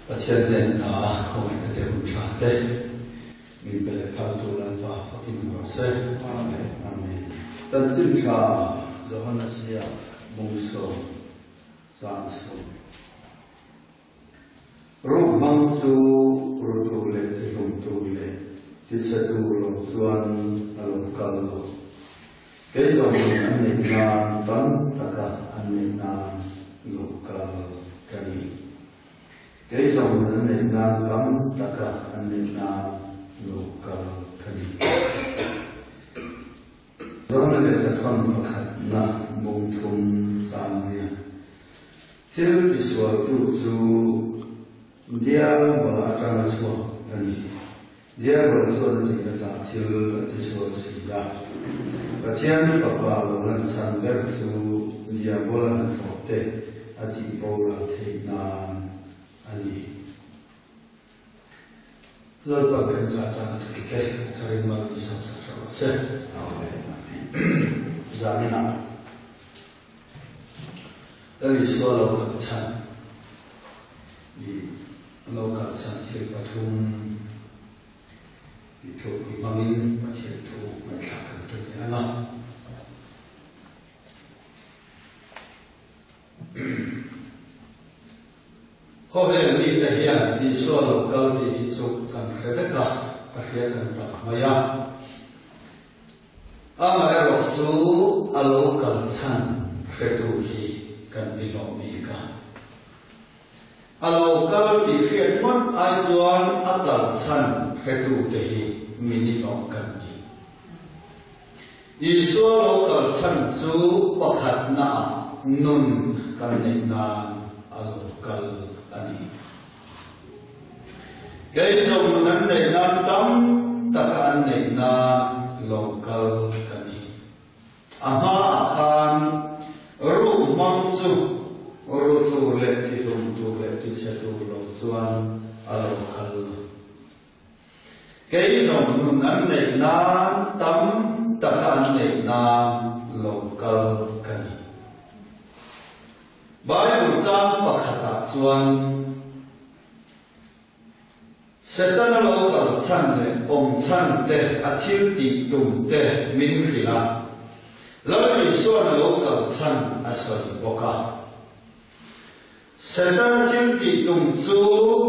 Pathian hnen a khawngaihna te hun tha te min pe leh phal tu Lalpa fakin awm rawh se. Amen. Chanchin tha Johana ziak bung chang sawm. Ruk hmang chu ru tur leh tihlum tur leh tichhe tur lo chuan a lo kal lo. Kei zawng in an neih nan tam taka an neih nan lo kal ka ni. Kei zawng in an neih nan tam taka an neih nan lo kal ka ni. Zawhna lehkhathawn pakhatna bung thum chang nia thil tisualtu chu Diabola atanga chhuak a ni. Diabola chuan a tihna tah thil a tisual si a. Pathian Fapa lo lanchhan ber chu Diabola hnathawh te a tihboral theih nan a ni. Lalpan kan zah tan thu te a tharin mal min sawm sak hreuh rawh se. Amen. Zaninah Lal Isua lo kal chhan i lo kal chhan thil pathum i thupui hmangin Pathian thu ngaihthlak kan tum leh ang a. Khawvel mite hian Isua lo kal tih hi chu kan hre vek a, a hria kan tak mai a. Amaherawh chu a lo kal chhan hretu hi kan ni hlawh bik a. A lo kal tih hriat ngawt ai chuan a kal chhan hretute hi mi ni hlawh kan ni. Isua lo kal chhan chu pakhatnaah nun kan neih nan a lo kal a ni. Kei zawng nun an neih nan tam taka an neih nan lo kal ka ni. A hmaah khan ruh hmang chu ru tur leh tihlum tur leh tichhe tur lo chuan a lo kal lo. Kei zawng nun an neih nan tam taka an neih nan lo kal ka ni. Bible chang pakhatah chuan Setana lo kal chhan leh awm chhan te a thil tih tum te min hrilh a, Lal Isuan a lo kal chhan a sawi bawk a. Setana thil tih tum chu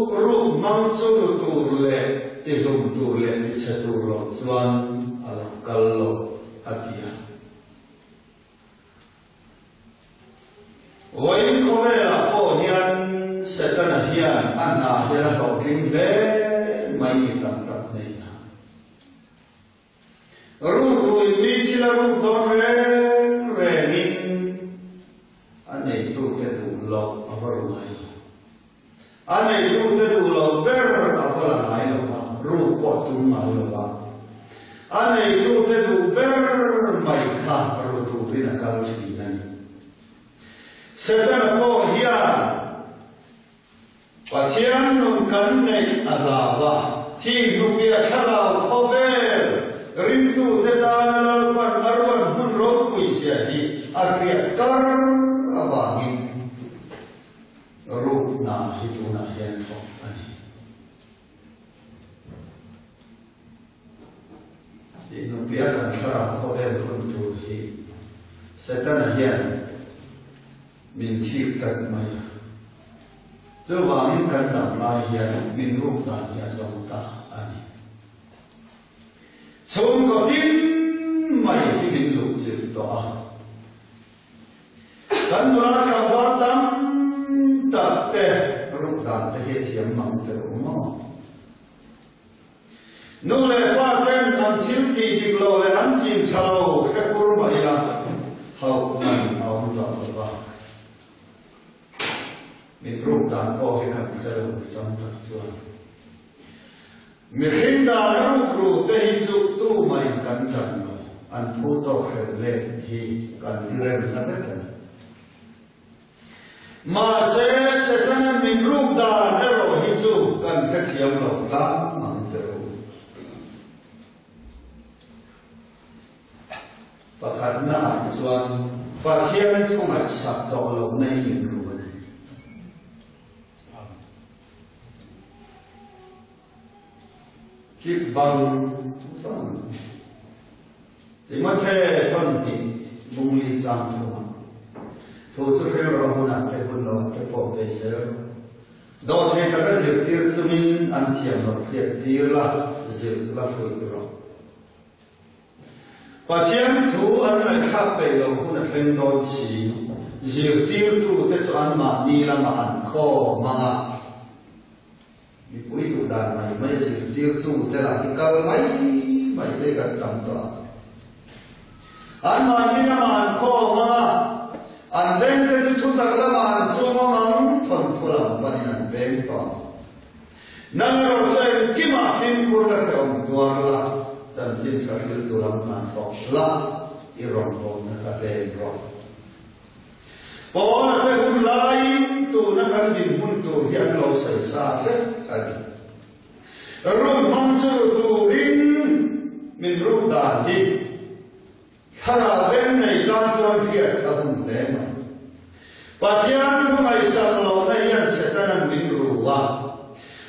ruk hmang chu lu tur leh tihlum tur leh tichhe tur lo chuan a lo kal lo, a ti a. Vawiin khawvelah pawh hian Setana hian a hna hian a hlawhtling hle mai mi tam tak hnenah. Rukruin mi thil a ruk dawn reng rengin a neitute duh loh a va ru ngai lo. A neitute duh loh ber a va la ngai lo va, ruk pawh a tum ngai lo va. A neitute duh ber mai kha ru turin a kal thin a ni. Setana pawh hian Pathian nun kan neih a hlau a, thih hnupia thlarau khawvel ringtute tana Lalpan a ruat hmun ropui zia hi a hriat kar avangin rukna hi tunah hian thawk a ni. Thih hnupia kan thlarau khawvel hun tur hi Setana hian Min thik tlat mai a. Chuvangin kan dam lai hian min ruk dan hi a zawng ta a ni. Chhungkaw tin mai hi min luh chilh tawh a. Kan nula tlangval tam tak te ruk dan te hi a thiam mang teh u maw? Nu leh pa ten an thil tih dik lo leh an chin tha lo hre kur mai ila hauh man a awm tawh lo va. Min ruk dan pawh hi kan hre lo mi tam tak chuan. Mihring dan a ruk ru te hi chu tu mahin kan tan lo, an phu tawk hreu let hi kan ti rem na vek a ni. Mahse, Setana min ruk dan erawh hi chu kan hrethiam lo tlang ang teh u. Pakhatnaah chuan Pathian thu ngaihsak tawh lohna hi min ru a ni. Click vang vang. Timothe thawn hnih bungli chang thumah thu chu hril rawh hunah te hun loah te pawh bei zel rawh. Dawhthei taka zirtir chungin an thiam loh hriat tir la, zirh la fuih rawh. Pathian thu an ngaihthlak peih loh hun a thleng dawn si, zirtirtute chu anmahni lamah an khawm ang a. Mipui duh dan mai mai a zirtirtute lah hi kal mai mai te kan tam tawh a. Anmahni lamah an khawm ang a, an bengte chu thutak lamah an chungawm ang, thawnthu lam panin an beng tawh ang. Nang erawh chu engkimah fimkhur la hrehawm tuar la, chanchin tha hriltu lam hna thawk la, i rawngbawlna kha hlen rawh. Paula te hun laiin tuna kan dinhmun tur hi an lo sawi sa vek a ni. Rum hmang chu ru turin min ruk dan hi Thlarau beng nei tan chuan hriat a hun hle mai. Pathian thu ngaihsak lohna hian Setanan min ru a.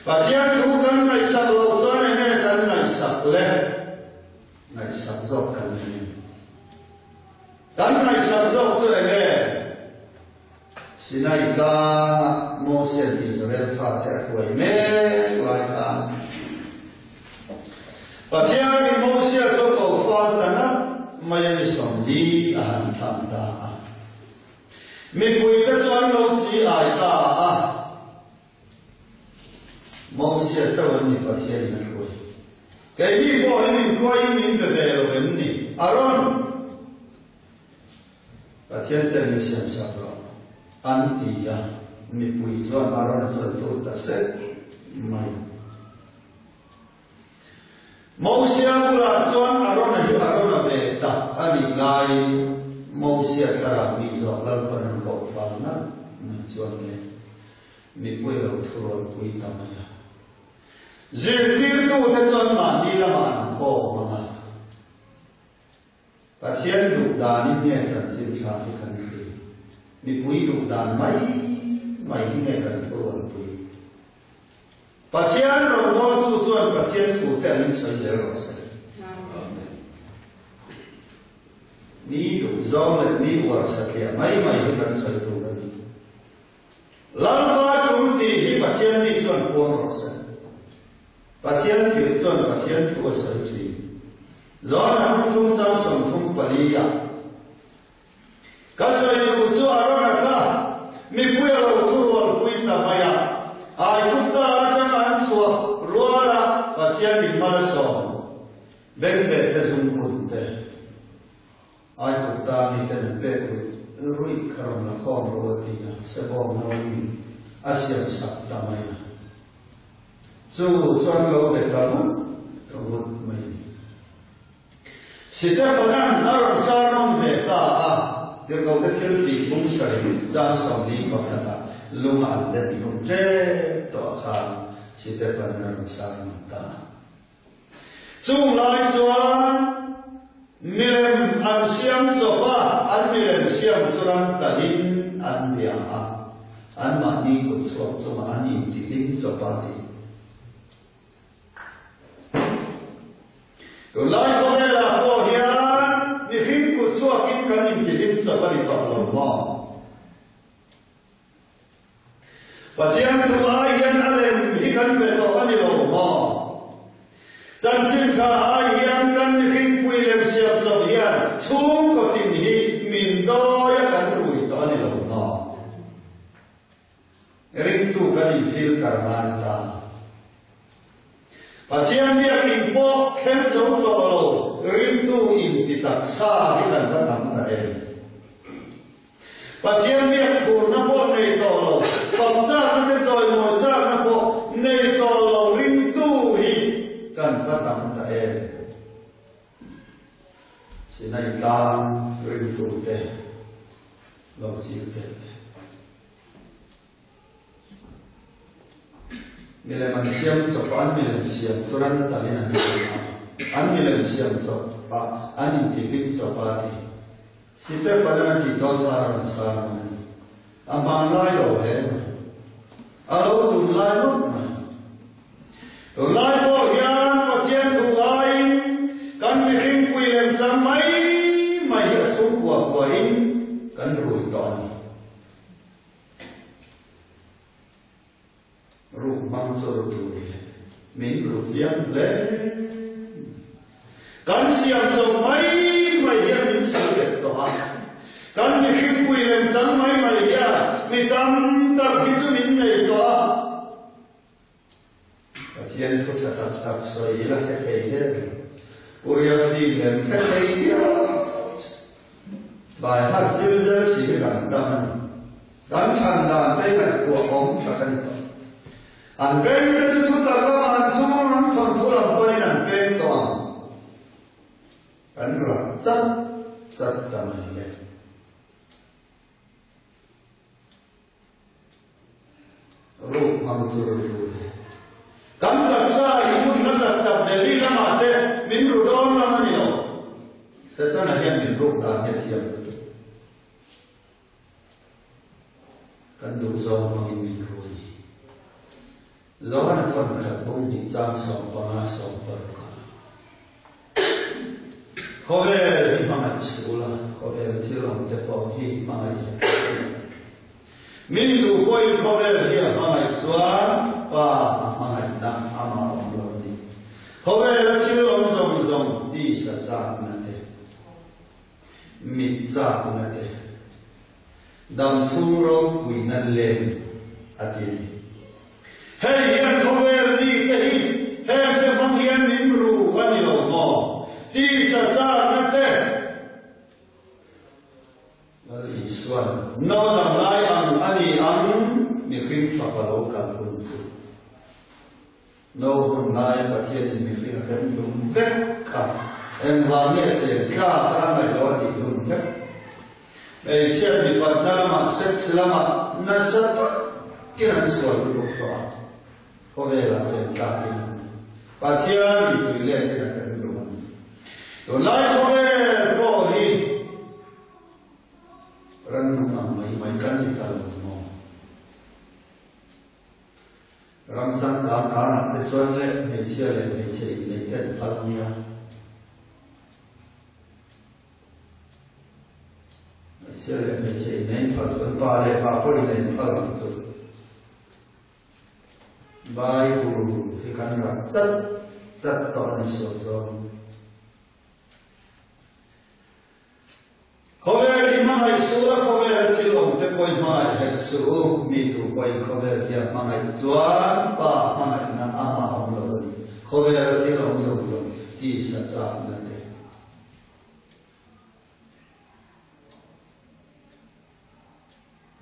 Pathian thu kan ngaihsak loh chuan enge kan ngaihsak le? Ngaihsak zawk kan ni. Kan ngaihsak zawk chu enge? Sinai tlangah Mosia'n Israel fate a hruai mek lai khan Pathianin Mosia chu a ko fal ta ngat mai a ni 40 a han thlang ta a. Mipuite chu an lo chi ai ta a. Mosia chauh an ni Pathianin a hruai. Keini pawh hi min hruaiin min be ve lo em ni? Aron! Pathian ten min siam sak rawh an ti a, mipui chuan a rawn chuan tur ta sek mai. Mosia bulah chuan Arona hi Arona ve tak a nih laiin Mosia thlarau mi zawk Lalpan an koh fal nalh mai chuan le mipui a lo thurualpui ta mai a. Zirtirtute chuan mahni lamah an khawm ang a. Pathian duh danin nge chanchin tha hi kan hri? Mipui duh dan mai mai hi nge kan thurualpui? Pathian rawngbawltu chuan Pathian thu te an insawi zel rawh se. Mi duh zawng leh mi uar satliah mai mai hi kan sawi tur a ni. Lalpa tum tih hi Pathian mi chuan puang rawh se. Pathian tirh chuan Pathian thu a sawi thin. Johana hmun thum chang 34 ah, Ka sawi duh chu a rawn a kha, mipui a lo thu rualpui ta mai a, Aigupta atanga an chhuah rual a Pathian in mal a sawm, bengbeh te zungpun te. Aigupta miten an pek ruih ruih kha rawn la khawm rawh a ti a, Sebawng nauin a siam sak ta mai a. Chu chuan lo be ta vut ta vut mai a ni. Sitefanan a rawn sermon ve ta a, Tirhkohte thil tih bung sarih chang 41 ah lunga an let hlum tep tawh khan Sitefanan a rawn sermon ta a. Chung lai chuan milem an siam chawp a, an milem siam chu ram talin an bia a, anmahni kut chhuak chungah an intihlim chawp a ti. Tunlai khawvelah pawh hian mihring kut chhuakin kan intihlim chawp a ni tawh lo maw? Pathian thu ai hian a lem hi kan pe tawh a ni lo maw? Chanchin tha ai hian kan mihringpui lem siam chawp hian chhungkaw tin hi min dawi a kan rui tawh a ni lo maw? Ringtu kan infilter ngai ta. Pathian biakinn pawh thleng zo tawh lo ringtu inti taksa hi kan va tam ta em? Pathian biak phurna pawh nei tawh lo, fak chakna te chawimawi chakna pawh nei tawh lo ringtu hi kan va tam ta em? Sinai tlang ringtute lo chik teh le. Milem an siam chawp a, an milem siam chu ran talin an siam a, an milem siam chawp a, an intihlim chawp a ti. Sitefanan a tih dawn khan a rawn sar man a ni. A hmanlai lo hle mai. A lo tum lai ngawt mai. Tunlai pawh hian Pathian. Ruk hmang chu ru tur leh min ru chiang hle mai. Kan siam chawp mai mai hian min sal bet tawh a, kan mihringpui lemchang mai mai hian mi tam tak hi chu min nei tawh a. Pathian thu tha tak tak sawi ila hre thei der lo. Uria fim lem hre thei viau Bai hat zir zel si hi kan tam a ni. Kan chhan dan te ngaihtuah awm tak a ni tawh. An peng te chu thu tak lama an chhung an thawnthu lam pawhin an peng tawh ang. Kan rak chat chat ta mai le. Ruk hmang chu ru tu le. Kan taksa hi hmun la tak tak Delhi lamah te min ru dawn lam a ni lo. Setana hian min ruk dan hi a thiam lutuk. Kan duh zawng hmangin min ru a ni. Lohana thawn khat bung hnih chang 15 16 ah, Khawvel hi hmangaih suh ula, khawvel thil awm te pawh hi hmangaih hek suh ula. Mi duh pawhin khawvel hi a hmangaih chuan Pa a hmangaihna amah awm lo a ni. Khawvela thil awm zawng zawng tisa chakna te, mit chakna te, dam chhung ropuina lem a ti a ni. Hei hian khawvel mite hi hengte hmang hian min ru a ni lo maw? Tisa chakna te Lal Isuan no dam lai ang a ni ang mihring fapa lo kal hun chu. No hun laia Pathianin mihring a rem lum vek kha engvang nge chen tlak a ngaih lo a tih hun vek. Hmeichhia mipatna lamah sex lamah nasa takin an sual lutuk tawh a, khawvelah chen tlakin Pathianin tui letin a rem lum a ni. Tunlai khawvel pawh hi rannung ang mai mai kan ni ta lo maw? Ram changkang kanah te chuan leh hmeichhia leh hmeichhe innei te an phal nia. Hmeichhia leh hmeichhe innei an phal chuan pa leh pa pawh innei an phal ang chu. Bible hi kan rak chat chat tawh a ni sual zawng. Khawvel hi hmangaih suh la, khawvel thil awm te pawh i hmangaih hek suh u, mi tu pawhin khawvel hi a hmangaih chuan Pa hmangaihna amah awm lo a ni. Khawvel thil awm zawng zawng tisa chakna te.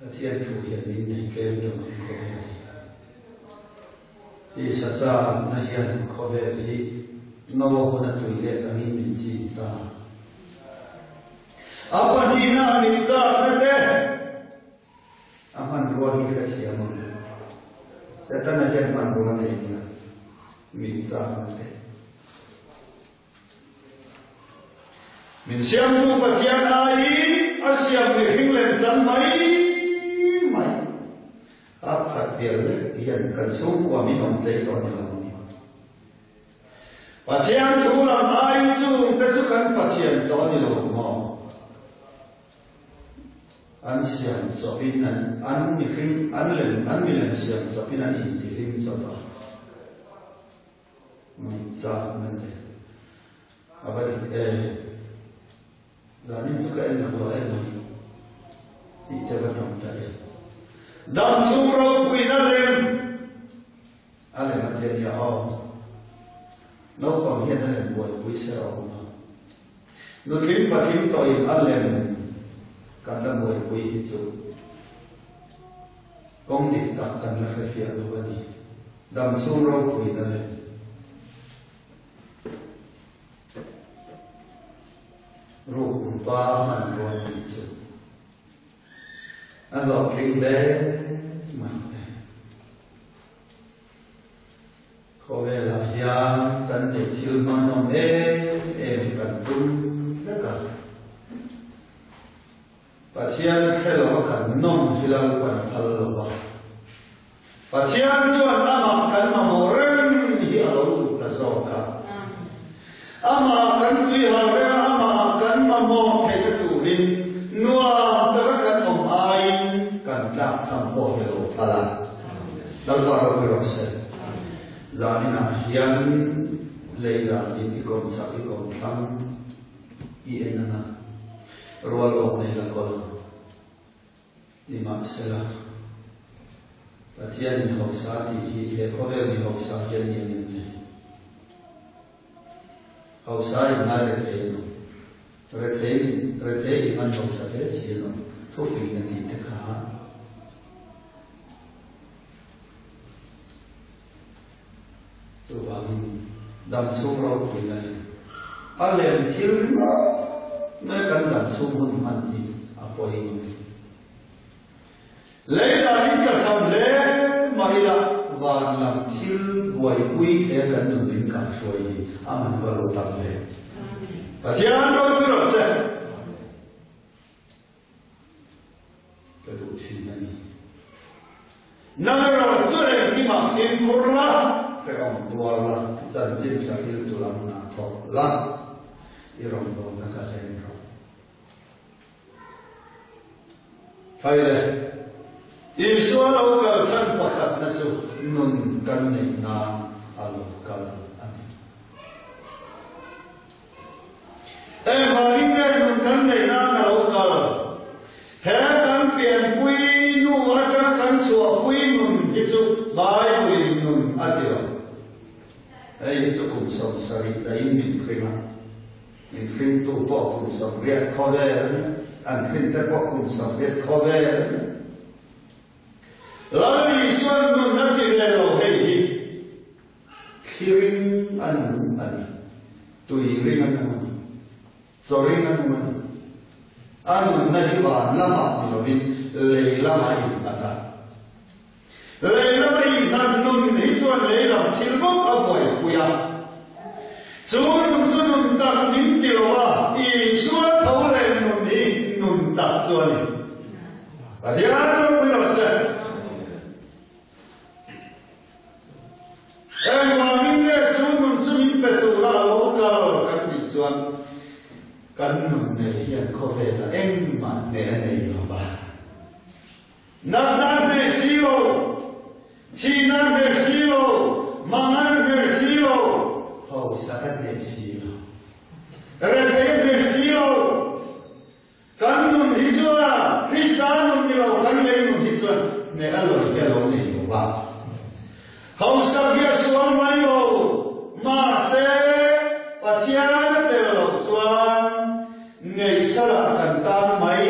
Pathian thu hian min nei tlem ta mai khawvel hi. Tisa chakna hian khawvel hi no hun a tui let angin min chin ta. A pahnihna a min chakna te a hmanrua hi ka thiam ang. Setana hian hmanrua nei nia min chakna te. Min siamtu Pathian aiin a siam mihring lemchan mai mai. Kap khat pial lek hian kan chhungkua min awm tlei tawh ni lo ni. Pathian thu lam aiin chungte chu kan Pathian tawh ni lo maw? An siam chawpin an an mihring an lem an milem siam chawpin an intihlim chawp a. Mit chak na te a va dik em? Zanin chu ka en nak lo em mai tih te va tam ta em? Dam chhung ropuina lem a lem a tia nia aw. Naupang hian a lem buaipui se a awm a. Nutling patling tawhin a lem kan la buaipui hi chu Kawng dik tak kan la hrefiah lo a ni. Dam chhung ropuina leh ruk pa a hman rual tih chu a hlawhtling hle mai le. Khawvelah hian kan neih thil hmanawm em em kan tum vek a. Pathian hre lo a kan nawm hi Lalpan a phal lo va. Pathian chuan amah kan mamawh reng hi a lo duh ta zawk a. Amah kan tuihal reng a, amah kan mamawh theihna turin nuam taka kan awm aiin kan tlakchham pawh hi a lo phal a. Lalpa ropui rawh se. Zaninah hian lei danin i kawm chak i kawm thlang i en anga rual awk nei la kawl ang. Nimahsela, Pathian in hausa tih hi he khawvel mi hausa hian ni ang em le? Hausa in ngai rethei an awm. Rethei rethei in an hausa hle si an awm. Thufing a tih te kha. Chuvangin dam chhung ropui na hi a lem thil ringawt mai kan dam chhung hun hman hi a pawimawh a ni. Lei danin ka cham hle mah ila van lam thil buaipui he kan nun min kahhruai hi a man va lo tam ve. Pathian ropui rawh se. Ka duh thin a ni. Nang erawh chu engkimah fimkhur la, hrehawm tuar la, chanchin tha hriltu lam hna thawk la, i rawngbawlna kha hlen rawh. Khai le, Isua lo kal chhan pakhatna chu nun kan neih nan a lo kal a ni. Engvangin nge nun kan neih nan a lo kal? He kan pianpui nu atanga kan chhuahpui nun hi chu Bible-in nun a ti lo. Hei hi chu kum 70 daihin min hring a, min hringtu pawh kum 80 khawvel a ni, an hrinte pawh kum 80 khawvel a ni. Lal Isuan nun a ti ve lo hei hi. Thliring a nung a ni. Tui ring a nung a ni. Chaw ring a nung a ni. A nunna hi van lamah ni lovin lei lamah a innghat a. Lei lama innghat nun hi chuan lei lam thil bawk a buaipui a. Chu nun chu nun tak min ti lo a, Isua tho leh nun hi nun tak chu a ni. Pathian ropui rawh se. Engvangin nge chu nun chu min pe tura a lo kal kan tih chuan kan nun nei hian khawvelah engmah hneh a nei lo va. Natna a hneh si lo, thihna a hneh si lo, mangan a hneh si lo, hausak a hneh si lo, rethei a hneh si lo. Kan nun hi chuan Krista nun ni lo, kan lei nun hi chuan hneh a lawi hi a lo nei lo va. Hausak hi a sual mai lo, mahse Pathian a tel loh chuan ngaihsalah kan tan mai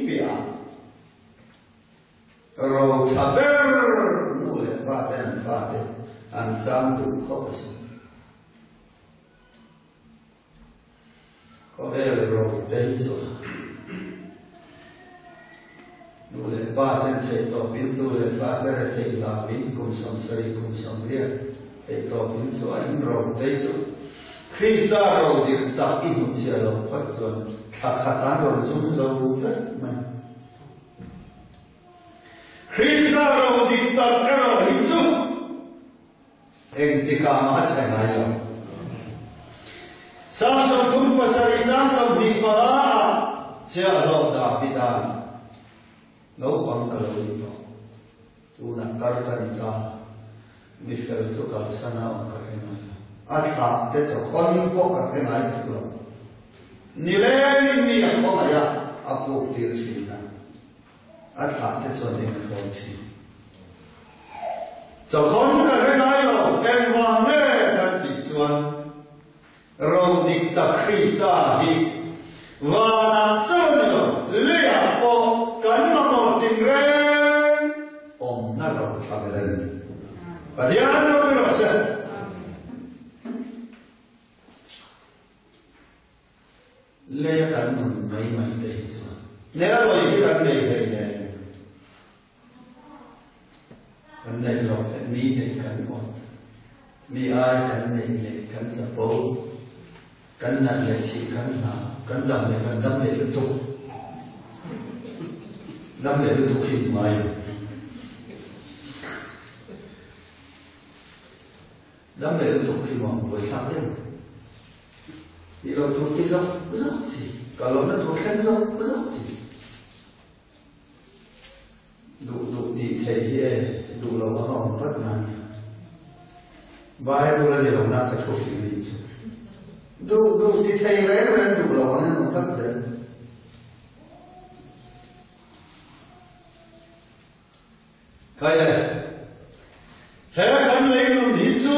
piah a. Ro tha ber nu leh pa te an fate an chang duh khawp a si. Khawvel ro te hi chu nu leh pa ten theihtawp in tu leh fa te retheih hlau in kum 70 kum 80 theihtawp in chu a in ro te hi chu Krista ro dik tak i hnutchhiah loh phawt chuan thla khat an rawn zum zo vek mai. Krista ro dik tak erawh hi chu Engtikah mah a chhe ngai lo. Sang 37 chang 25 ah chhiahhlawh Davida'n, Naupang ka lo ni tawh, tunah kar ka ni ta, mi fel chu kalsan a awm ka hre ngai lo. A thlah te chawkhawn pawh ka hre ngai hek lo. Nilengin mi a khawngaih a, a puk tir thin a. A thlah te chuan eng a hlawm thin. Chawkhawn ka hre ngai lo, engvang nge kan tih chuan ro dik tak Krista hi vanah chauh a ni lo, leiah pawh kan mamawh tinreng awmna ro tha ber a ni. Pathian ropui rawh se. Lei a kan nun mai mai te hi chuan nel lawi hi kan nei hlei nen kan nei lo leh mi neih kan awt, mi ai kan neih leh kan chapo, kan nat leh thih kan hlau, kan dam leh kan dam leh lutuk, dam leh lutuk hi hmai. Dam leh lutuk hi maw buaithlak deuh. Tih lo tur tih zawk zawk chi, kal lohna tur thleng zawk zawk chi. Duh duh tih theih. thei hi e duh lo anga awm tlat na nia. Bible a ni lo na ka thu fing nih chu. Duh duh ti thei reng reng duh lo angin awm tlat zel. Kai le, he kan leilun hi chu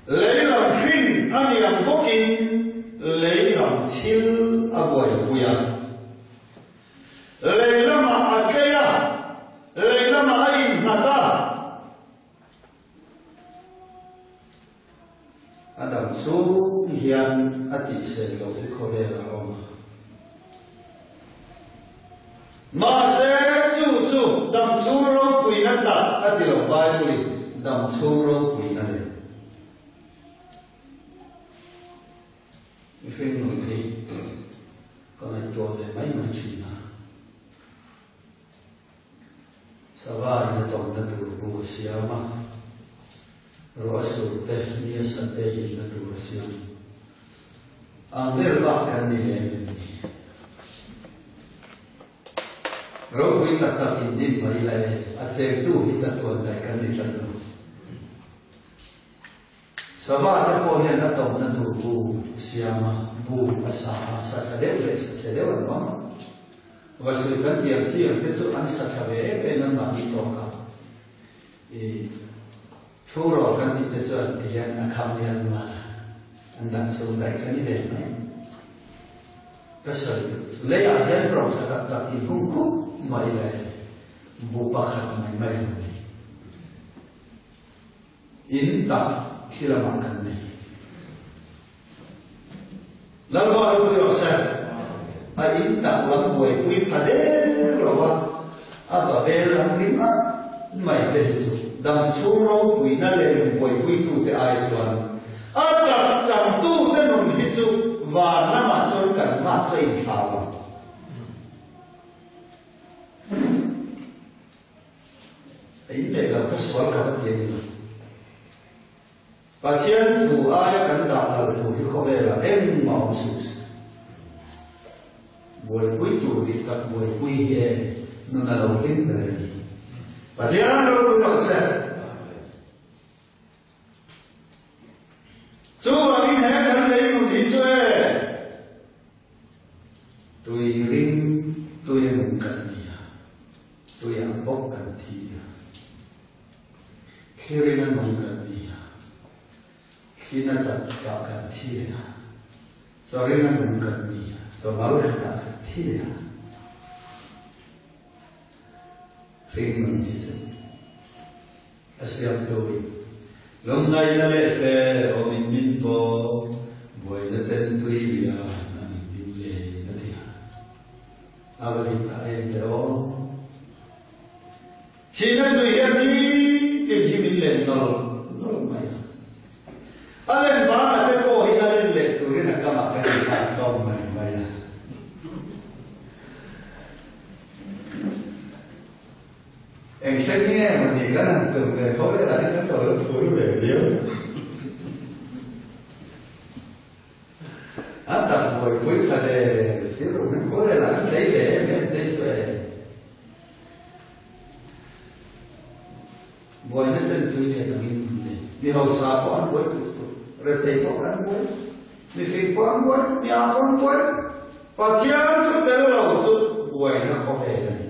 Lei lam hrin a ni ang bawkin lei lam thil a buaipui a. Lei lamah a tlei a, lei lamah a innghat a. A dam chung hian a tihsel loh hi khawvel a awm a. Mahse, chu chu dam chhung ropuina tak a ti lo Bible-in dam chhung ropuina leh mihring nun hi ka ngaihtuah ve mai mai thin a. Sava in a tawmna tur bu a siam a, ruah sur te, ni a sa te himna tur a siam. Ang vel bak kan ni lem em ni? Ropui tak tak in din mai la e, a chengtu hi chatuan daih kan ni tlat lo. Sava te pawh hian a tawmna tur bu a siam a, bu a sa a, sa tha deuh leh sa chhe deuh an awm a. Vasui kan tiang chi ang te chu an sa tha ve em em an mahni tawk a. I thu rawh kan tih te chuan ti hian a kham lian mual a, an dang chhung daih ka ni ve mai. Ka sawi duh chu leiah hian rawng tha tak tak in hung khup mai le bu pakhat mai mai lo ni. In tak khi lamah kan nei. Lalpa ropui rawh se. A in tak lam buaipui pha der lo a, a Babel lam ringawt mai te hi chu dam chhung ropuina leh buaipuitute ai chuan a tak changtute nun hi chu van lamah chuan kan mah chu a inthlau ang. A inneih lo kha sual ka va ti a ni lo. Pathian thu aia kan dah lal tur hi khawvelah engmah awm suh se. Buaipui tur dik tak buaipui hi e nun a lo hlim ber a ni. Pathian ropui rawh se. Chuvangin he kan lei nun hi chu e tui ring tui a nung kan ni a, tui ang bawk kan thi a, thlirin a nung kan ni a, thlina tak kah kan thi leh a, chawrin a nung kan ni a, chawmal khatah kan thi leh a. Hring nun hi chu A siamtu in lungngaihna leh te awmin min paw, buaina ten tui lian an in min len a ti a. A va dik ta em te aw. Thihna tui hian nitin hi min len nawlh nawlh mai a. A len bangah te pawh hi a len leh turin a kamah kan inhlan hlawm mai mai a. Eng hreng nge maw ni kan han tum ve tho le lah hi kan lo la phur ve viau. A tak buaipui kha le sir rum hi khaw velah kan tlei ve em em te hi chu e. Buaina ten tui leh dangin min nei. Mi hausa pawh an buai tuk tuk, rethei pawh kan buai, mi fing pawh an buai, mi aa pawh an buai. Pathian chu tel lo chu buaina khawvel a ni.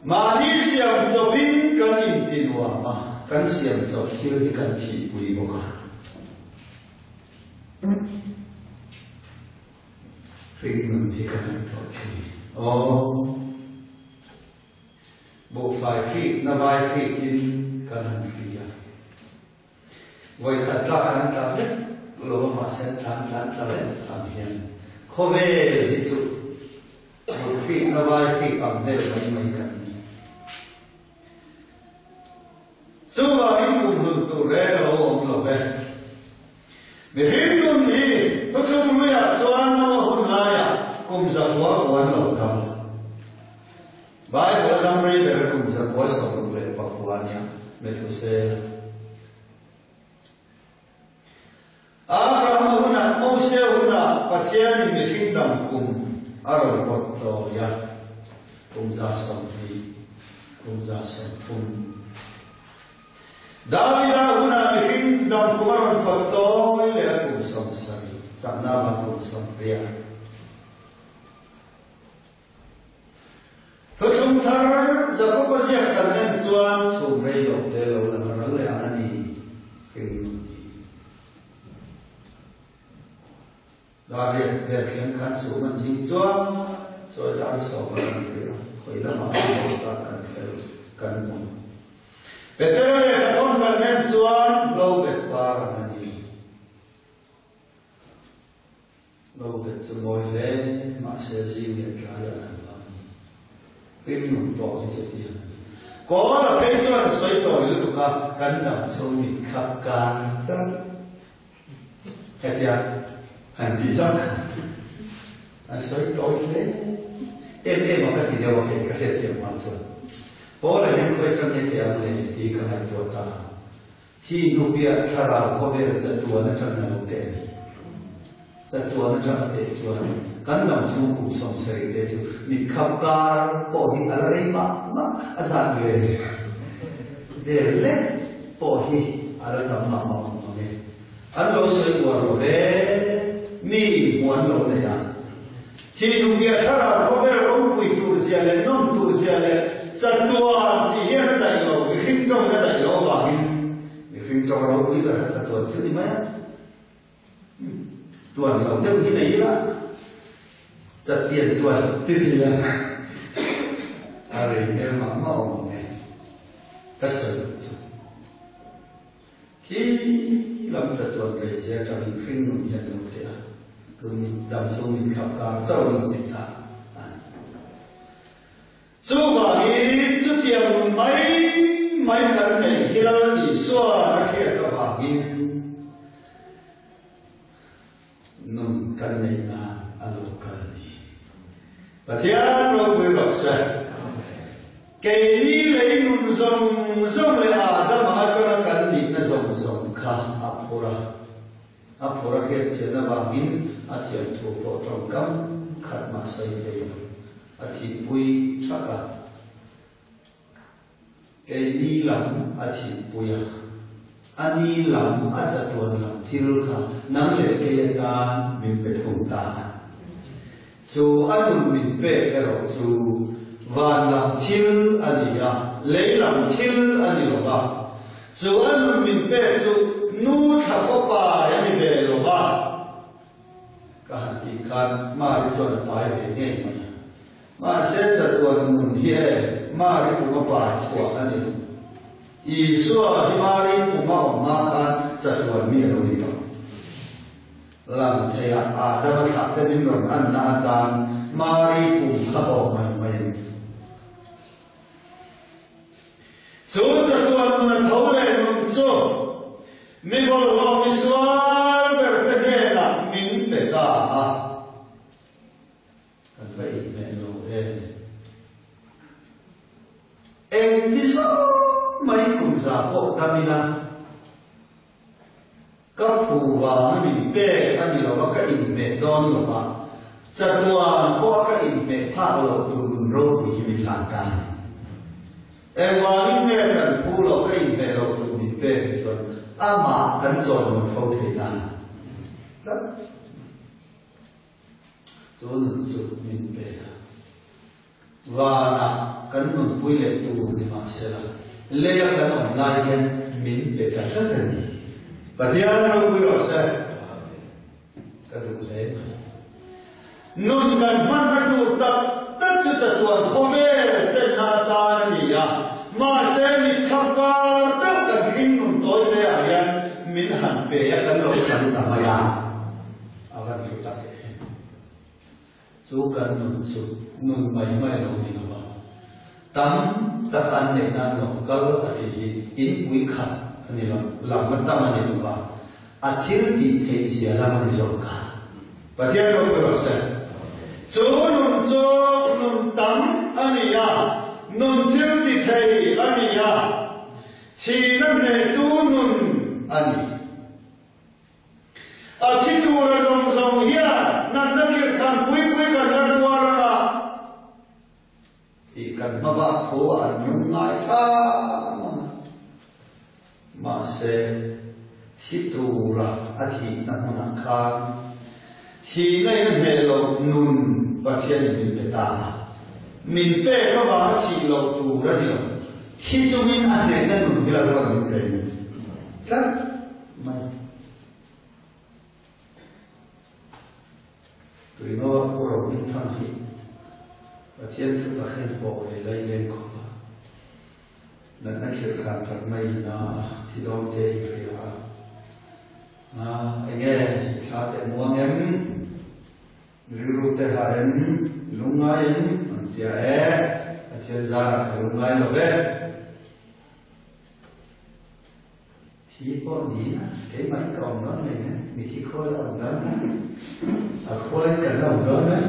Mahni siam chawpin kan inti nuam a, kan siam chawp thil hi kan thihpui bawk a. Hringnun hi ka ngaihtuah thin. Aw, buhfai hrik na vai hrikin kan han hri a. Vawikhat tlak an tla vek lo a mahse an tlan tlan tla vek ang hian khawvel hi chu ruhrikna vaihrik ang vel mai mai kan ni. Chuvangin kum hlun tur reng a lo awm lo ve. Mihring nun hi thuthlung luiah chuan Noa hun laiah kum zakua kuan lo tam. Bible a dam rei ber kum 969 nia Methusela. Abrahama hunah Mosea hunah Pathianin mihring dam kum a rawn pawt tawi a. 20, kum 30. Davida hunah mihring dam kum a rawn pawt tawi leh a kum 70, chakna vang kum 80. Thuthlung thar Jakoba ziak kan en chuan chhum rei lo te lo lang ral leh ang a ni hring nun hi. Dar riat vel thleng khan chhum an zing chuai chuai dar 10 a rawn ri a, khawi lamah an lo ta kan hre lo, kan hmu. Petera leh Kathawn kan en chuan lo bet par ang a ni. Lo bet chu mawi hle mahse zing leh tlaiah kan hmang a ni. Hring nun pawh hi chutiang a ni. Kawl a phei chuan a sawi tawi lutuk a, kan dam chho mit kha kan chang. Hetia han tih zawk a sawi tawi hle. Em em a ka ti deuh a kei ka hriatthiam hma chuan. Paula hian khawi atang nge teh ang le tih ka ngaihtuah ta. Thi hnupiah thlarau khawvel chatuan atang a lo teh a ni. Chatuan atang a teh chuan kan dam chhung kum 70 te chu mitkhap kar pawh hi a la rei mah mah a zat ve vel lek pawh hi a la tam mah mah awm ang e. An lo sawi uar lo ve, mi hmu an lo nei a. Thi hnupiah thlarau khawvel ropui tur zia leh nawm tur zia leh chatuan tih hian a daih lo, mihring tawngin a daih lo avangin mihring tawng ropui ber kha chatuan chu ni mai a. Tuan lo deuh hi nei ila, chatian tuan ti thei a, a rei hmel mah mah awm ang e, ka sawi loh chu. Khi lam chatuan rei zia atangin hring nun hian lo teh a, tun dam chhung min thlap kar chauh a lo ni ta a ni. Chuvangin chutiang nun mai mai kan neih hi Lal Isua a hriat avangin nun kan neih nan a lo kal a ni. Pathian ropui rawh se. Keini lei nun zawng zawng leh Adama atanga kan nihna zawng zawng kha a phur a. A phur a hriat chian avangin a thiam thu pawh tawngkam khat mah sawi thei lo. A thihpui thak a. Keini lam a thihpui a. A ni lam a chatuan lam thil kha nang leh kei atan min pe thung ta a. Chu a nun min pek erawh chu van lam thil a ni a, lei lam thil a ni lo va. Chu a nun min pek chu nu thla kawpai a ni ve lo va. Ka han tih khan Mari chuan a pai ve ngei mai a. Mahse chatuan nun hi e Mari pum a pai chhuah a ni lo. Isua hi Mari pum a awm hma khan chatuan mi a lo ni tawh. Lang theiah Adama thlah te min rawn anna atan Mari pum kha awm mai mai a ni. Chu chatuan nun a tho leh nun chu mi bawlhhlawh mi sual ber te hnenah min pe ta a. Kan va inhmeh lo em? Engti zawng mai kum za pawh dam ila ka phu vanga min pek a ni lo va, ka inhmeh dawn lo va, chatuan pawh a ka inhmeh phak loh tur nun ropui hi min hlan ta a ni. Engvangin nge kan phu loh ka inhmeh loh tur min pek hi chuan amah kan chawimawi fo thei ta a ni. Tlat Chu nun chu min pe a. Vanah kan nunpui leh tur ni mahsela, leia kan awm lai hian min pe ta tlat a ni. Pathian ropui rawh se. Ka duh hle mai. Nun kan hmanna tur tak tak chu chatuan khawvel chenna atan a ni a, mahse mitkhap kar chauh kan hring nun tawi te ah hian min han pe a kan lo chan ta mai a. A van hlu tak em? Chu kan nun chu nun mai mai lo ni lo a, tam tak an neih nan lo kal a tih hi inpui khat a ni lo, lam a tam a ni lo a, a thil tih theih zia lam a ni zawk ka. Pathian ropui rawh se. Chu nun chu nun tam a ni a, nun thil ti thei a ni a, thihna hnehtu nun a ni. A thi tura zawng zawng hian natna khirh khan pui pui kan la tuar ang a tih kan hmabak tho ah an lungngai thlam ang a. Mahse, thi tura a thihna hmunah khan thihna in a hneh loh nun Pathianin min pe ta a. Min pek avanga thih loh tur a ni lo. Thi chungin a hnehna nun hi Lalpan min pe tlat mai. Tuinoa Pu Rohmingthang hi Pathian thu tak hian pawh ve lai leng khawp a, natna khirh khan tak mai na a thi dawn te i hria a, a enge i thla teh muang em, rilru te ha em, lungngai em an tia e, Pathian zarah ka lungngai lo ve. Thi pawh ni a, keimahin ka awm dawn mai nen, mithi khual a awm dawn a, a khualin kan awm dawn a.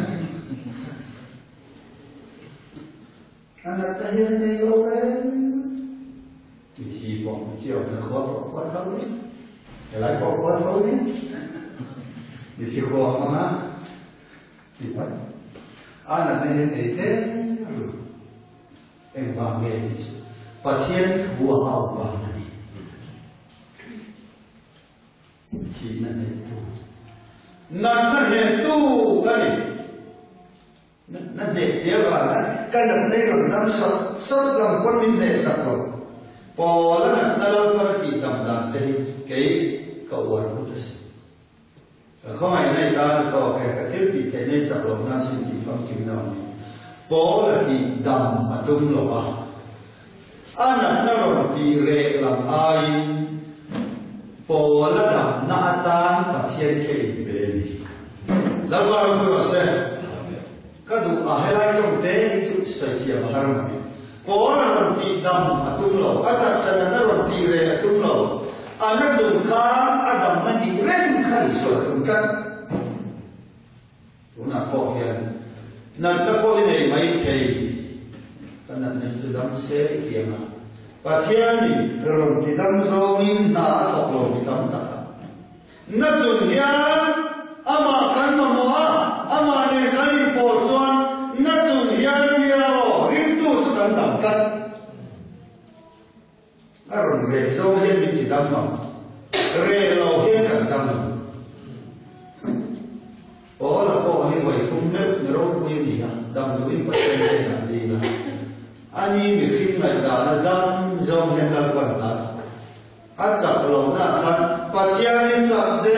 A nat ta hian a nei lo reng. Mithi pawh, mithi awmna khua pawh khua tho ni, helai pawh khua tho ni, mithi khua awm ang a, ti mai. A natna hian ei der lo. Engvang nge tih chu Pathian thu a au vang a ni. Thihna hnehtu, natna hnehtu ka ni. Natna hneh tia vanga ka natna i rawn dam sawt sawt lam pawn min hneh sak lo. Pawla natna Lalpan a tih dam dan te hi kei ka uar vut a si. Ka khawngaihna i tan a tawk e, ka thil tih theihna i chak lohna sin tih famkimna awm hi Paul a tih dam a tum lo a, a natna rawn tih reh lam aiin Paul a damna atan Pathian khe inpe a ni. Lalpa ropui rawh se. Ka duh a helai tawng te hi chu sawi thiam a har mai. Paul a rawn tih dam a tum lo, a taksa natna rawn tih reh a tum lo, a na chung khan a damna nih reng kha Isua a tum tlat. Tunah pawh hian natna pawh i nei mai thei, ka natna hi chu dam se i ti ang a, Pathianin rawn ti dam zawngin hna a thawk lo mi tam tak a. Na chung hian amah kan mamawh a, amah nen kan inpawl chuan na chung hian nia aw, ringtu chu kan dam tlat. A rawn reh zawng hian min ti dam ang, reh lo hian kan dam ang. Paula pawh hi vawi thum meuh ni ropui a ni a, damdawiin Pathian hnenah a dil a. Ani mihring ngaihdahna dam zawng hian Lalpan a thawk. A chak lohna khan Pathianin chak zel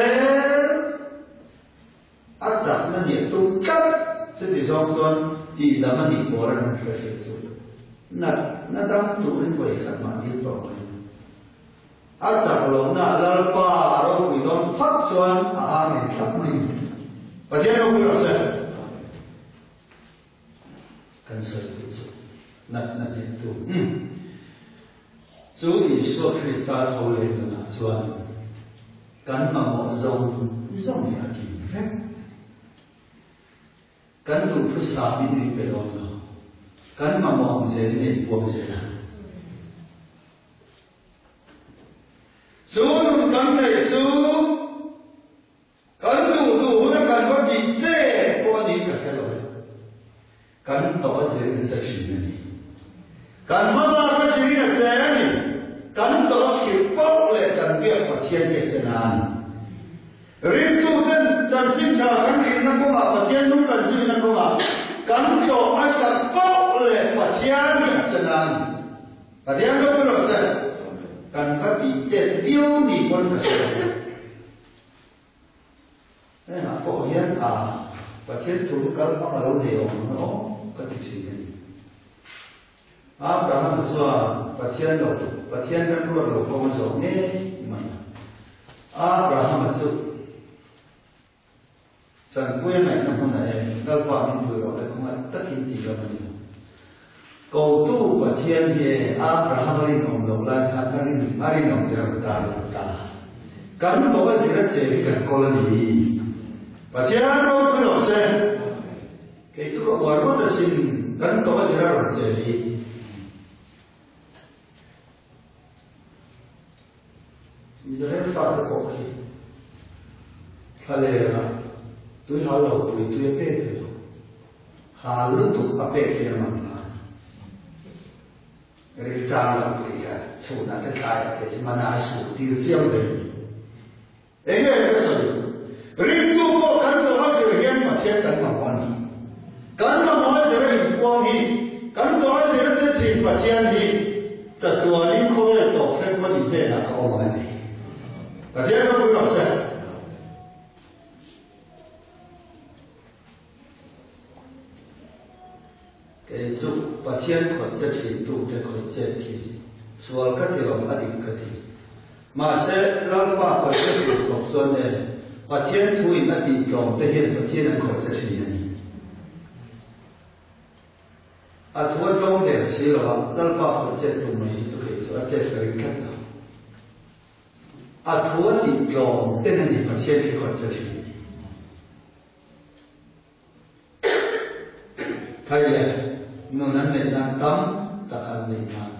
a chakna nih a tum tlat. Chuti zawng chuan tihdam a nih pawl a han hre hreh chu nat na dam turin vawi khat mah dil tawh mai. A chak lohna Lalpa a ropui dawn phawt chuan a amen thlap mai. Pathian ropui rawh se. Kan sawi duh chu natna hnehtu chu Isua Krista tho leh nunah chuan kan mamawh zawng zawng hi a kim vek. Kan duhthusam in min pe dawn lo. Kan mamawh ang zelin a inpuang zel a. Chu nun kan neih chu Kan duh duh huna kan va tih che pawh a nih ka hre lo e. Kan tawh a zirin a che thin a ni. Kan hmabak a zirin a che a ni. Kan tawh a khirh poh leh kan biak Pathian hi a che na a ni. Ringtuten chanchin tha kan rinna kawngah Pathian nung kan zuina kawngah kan tawh a sak poh leh Pathian hi a che na a ni. Pathian ropui rawh se. Kan va tih chet viau ni pawn ka hre lo. Hengah pawh hian a Pathian thu hi kal hmang a lo nei awm ang aw ka ti thin a ni. Abraham chuan Pathian lo, Pathian remruat lo kawng a zawh ngei mai a. Abraham chu Tanpuia ngaihna hmunah e, Lalpa min pui rawh le khawngaih takin tih lam a ni lo. Kotu Pathian hi e, Abraham a rinawm loh lai khan a rin a rinawm zia rawn tar lang ta. Kan tawh a zir a che hi kan kawl a ni. Pathian ropui rawh se. Kei chu ka uar ngawt asin, kan tawh a zir a rawn che hi. Israel fate pawh khi thlalera tui hal lo pui tui a pek ve lo. Hal lutuk a pek hian a man la a ni. Ril chang lo pui kha chhunah te tlaiah te chu mana a sur tir chiam ve ni. Enge ka sawi? Ringtu pawh kan tawng a zir hian Pathian kan mamawh a ni. Kan mamawh a zir a inpuang hi, kan tawng a zir a che thin Pathian hi chatuanin khawvel tawp thleng pawn in hnenah ka awm ang a ti. Pathian ropui rawh se. Kei chu Pathian khawih che thin tute khawih chet khi sual ka ti lo a dik ka ti. Mahse Lalpa khawih che tur khawp chuan e Pathian thu in a tih tlawm te hian Pathian an khawih che thin a ni. A thu a tlawm der si lo a Lalpa khawih chet tum mai hi chu kei chu a chet ka ring tlat lo. A thu a tih tlawm ten a ni Pathian khi khawih che thin. Thai leh nun an neih nan tam tak an neih nan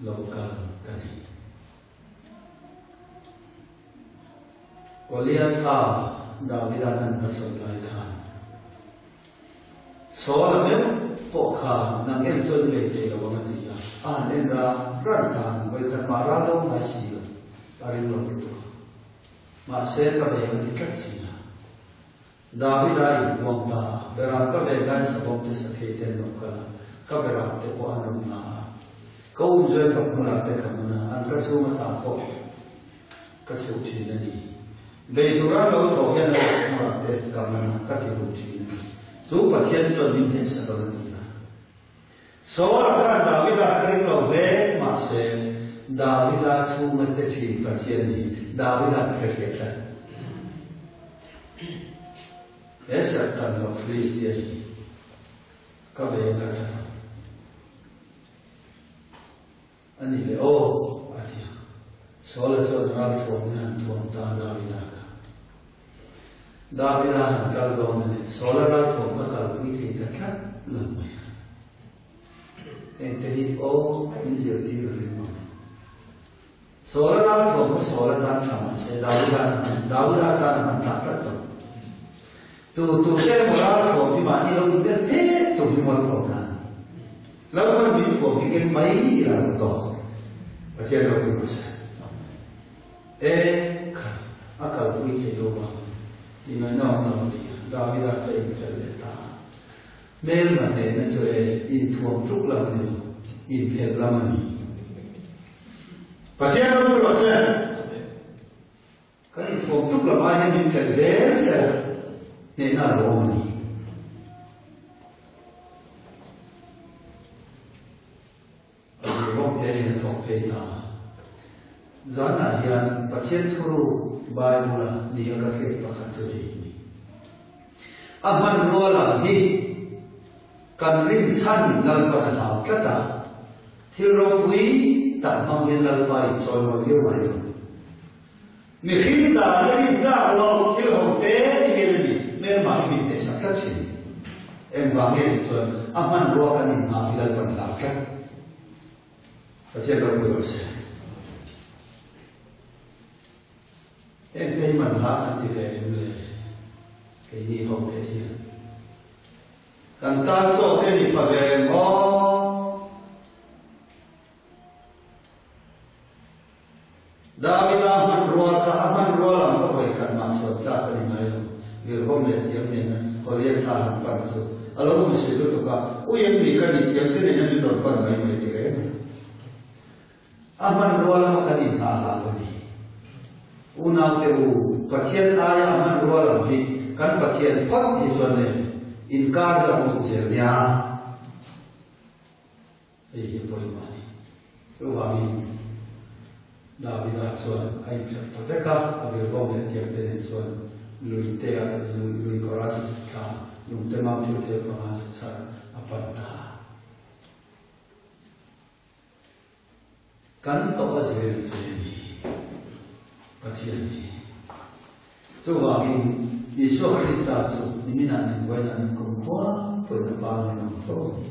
lo kal ka ni. Goliatha Davida'n an hmasawn lai khan Saul-a meuh pawh kha nang en chuan i bei thei lo ang a ti a, a han en ran ran khan vawikhat mah ral lo ngai si lo, a ring lo lutuk a. Mahse ka bei ang a ti tlat si a. Davida inpuang ta a, Beram ka ve lai savawm te sakhei te an lo kal a, ka beram te pawh an rawn la a. Ka um zuai pak hmunah te ka hmun a, an ka chhung ata pawh ka chhuh thin a ni. Bei tur an lo thawh hian a pak hmunah te ka man a, ka ti duh thin a ni. Chu Pathian chuan min hnehsak ang a ti a. Saul-a khan Davida ka ring lo hle, mahse Davida chhunga che thin Pathian hi Davida ka hrefiah tlat. He serhtan lo Filistia hi ka veng ka that ang a ni le aw, a ti a. Saul-a chuan ral thuamin a han thuam ta a, Davida kha. Davida han kal dawn a ni. Saul-a ral thuam kha kalpui thei ta tlat lo mai a. Engte hi aw min zirtir a ring ang. Saul-a ral thuam kha Saul-a tan tha mah se, Davida Davida tan a hman tlak tlat tawh. Tu tu te emaw ral thuam hi mahni lo inbel phet tum hi mual pawh nan. Lalpan min thuam hi keng mai ila lo tawk. Pathian ropui rawh se. E kha, a kalpui thei lo vang tih ngaihna awm lo a ni a, Davida chu a inphelh leh ta a. Hmelma hnehna chu e inthuam ṭuk lam a ni lo, inphelh lam a ni. Pathian ropui rawh se. Kan inthuam ṭuk lam ai hian min phelh zel zel a, hnehna a lo awm a ni. A duhawm hle in a thawk phei ta. Zanah hian Pathian thuruk Bible-a ni a ka hriat pakhat chu hei hi ni. A hmanrua lam hi kan rinchhan Lalpan a hlau tlat a, thil ropui tak hmang hian Lalpa in chawimawi viau mai lo. Mihring dan a rin tlak lo thil ho te hian a ni hmelma hi min teh sak tlat thin. Engvang nge tih chuan a hmanrua kan inhma hi Lalpan hlau tlat. Pathian ropui rawh se. Heng te hi man hla kan ti ve em le keini ho te hian. Kan tan chaw te ni pha ve em aw. Davida hmanrua kha a hmanrua lam kha vawi khat mah chhuan tlak a ni ngai lo. Virhawm leh tiang nena Goliath kha han pan chu a lo hmu si lutuk a, Ui em ni ka nih tiang te nena min rawn pan mai mai ti reng a. A hmanrua lama kan inhah hlah lo ni. Unaute u, Pathian aia a hmanrua lam hi kan Pathian phawt hi chuan e inkar hi a awm duh zel nia. Hei hi a pawimawh a ni. Chuvangin Davida chuan a inphelh ta vek a, a virvawm leh tiang te nen chuan lui te ah lui kawr ah chu thla lungte mam thil tel panga chu chhar a pan ta a. Kan tawh a zir che a ni, Pathian hi. Chuvangin Isua Krista chu niminah nen vawiinah nen kumkhua pawhin a pangngai ang fo a ni.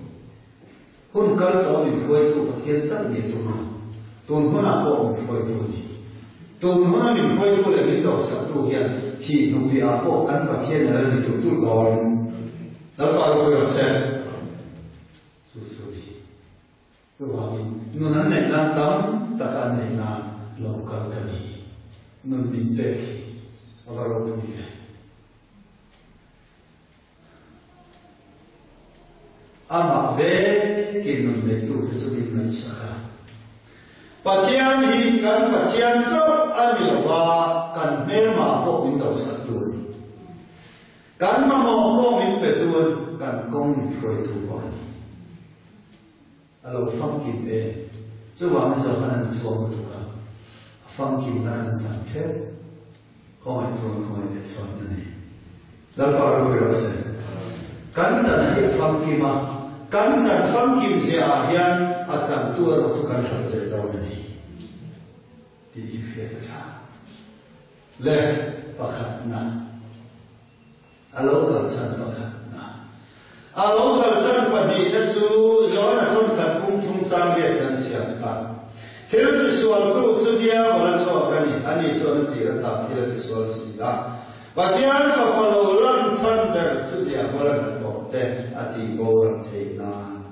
Hun kal tawh min hruaitu Pathian chauh ni tun a, tun hunah pawh min hruaitu a ni. Tun huna min hruaitu leh min dawhsaktu hian thih hnupiah pawh kan Pathian a la ni tulh tulh dawn. Lalpa ropui rawh se. Chu chu a ni. Chuvangin nun an neih nan tam tak an neih nan lo kal ka ni. Nun min pek hi a va ropui ve. Amah vekin nun neitute chu min ngaihsak a. Pathian hi kan Pathian chauh a ni lo va, kan hmelmah pawh min dosak tu a ni. Kan mamawh pawh min pe tu a ni, kan kawng min hruaitu pawh a ni. A lo famkim e. Chuvangin Johan an chhuak lutuk a, a famkimna kan chan theuh. Khawngaih chuan khawngaih leh chhuan a ni. Lalpa ropui rawh se. Kan chan hi a famkim a, kan chan famkim zia ah hian a chantu erawh chu kan harh zel dawn a ni tih hi hriat a tha. Le pakhatna. A lo kal chan pakhatna. A lo kal chan pahnihna chu Johana thawnkhat pum thum chang riat kan chhiat kha. Thil tisualtu chu diabol a chhuak a ni, ani chuan a tir ata thil a tisual si a. Pathian fapa lo lan chhan ber chu diabol a hnathawh te a tih boral theih nan.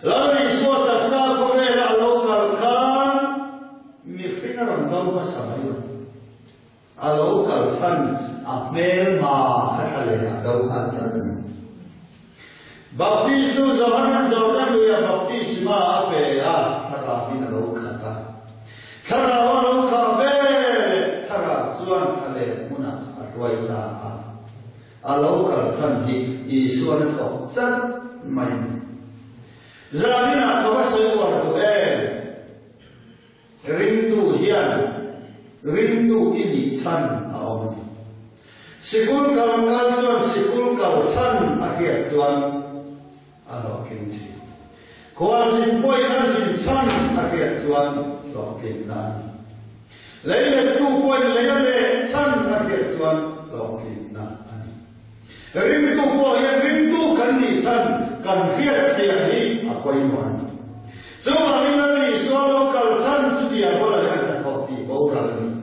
Lal Isua taksa khawvela a lo kal khan mihring a rawn do hmasa mai lo. A lo kal chhan a hmelma kha thla leh a do nghal chat a ni. Baptistu Johanan Jordan luia baptisma a pe a, thlarauin a lo khat a. Thlarau a lo khah veleh thlarau chuan thla leh hmunah a hruai ta a. A lo kal chhan hi Isuan a thawk chat mai a ni. Zaninah ka va sawi uar duh em? Ringtu hian ringtu i nih chhan a awm a ni. Sikul kal kal chuan sikul kal chhan a hriat chuan a hlawhtling thin. Khualzin pawhin a zin chhan a hriat chuan hlawhtlinna a ni. Lei lettu pawhin lei a leh chhan a hriat chuan hlawhtlinna a ni. Ringtu pawh hian ringtu kan nih chhan kan hriat thiam hi a pawimawh a ni. Chuvangin Lal Isua lo kal chhan chu diabol a leh a hnathawh tih boral a ni.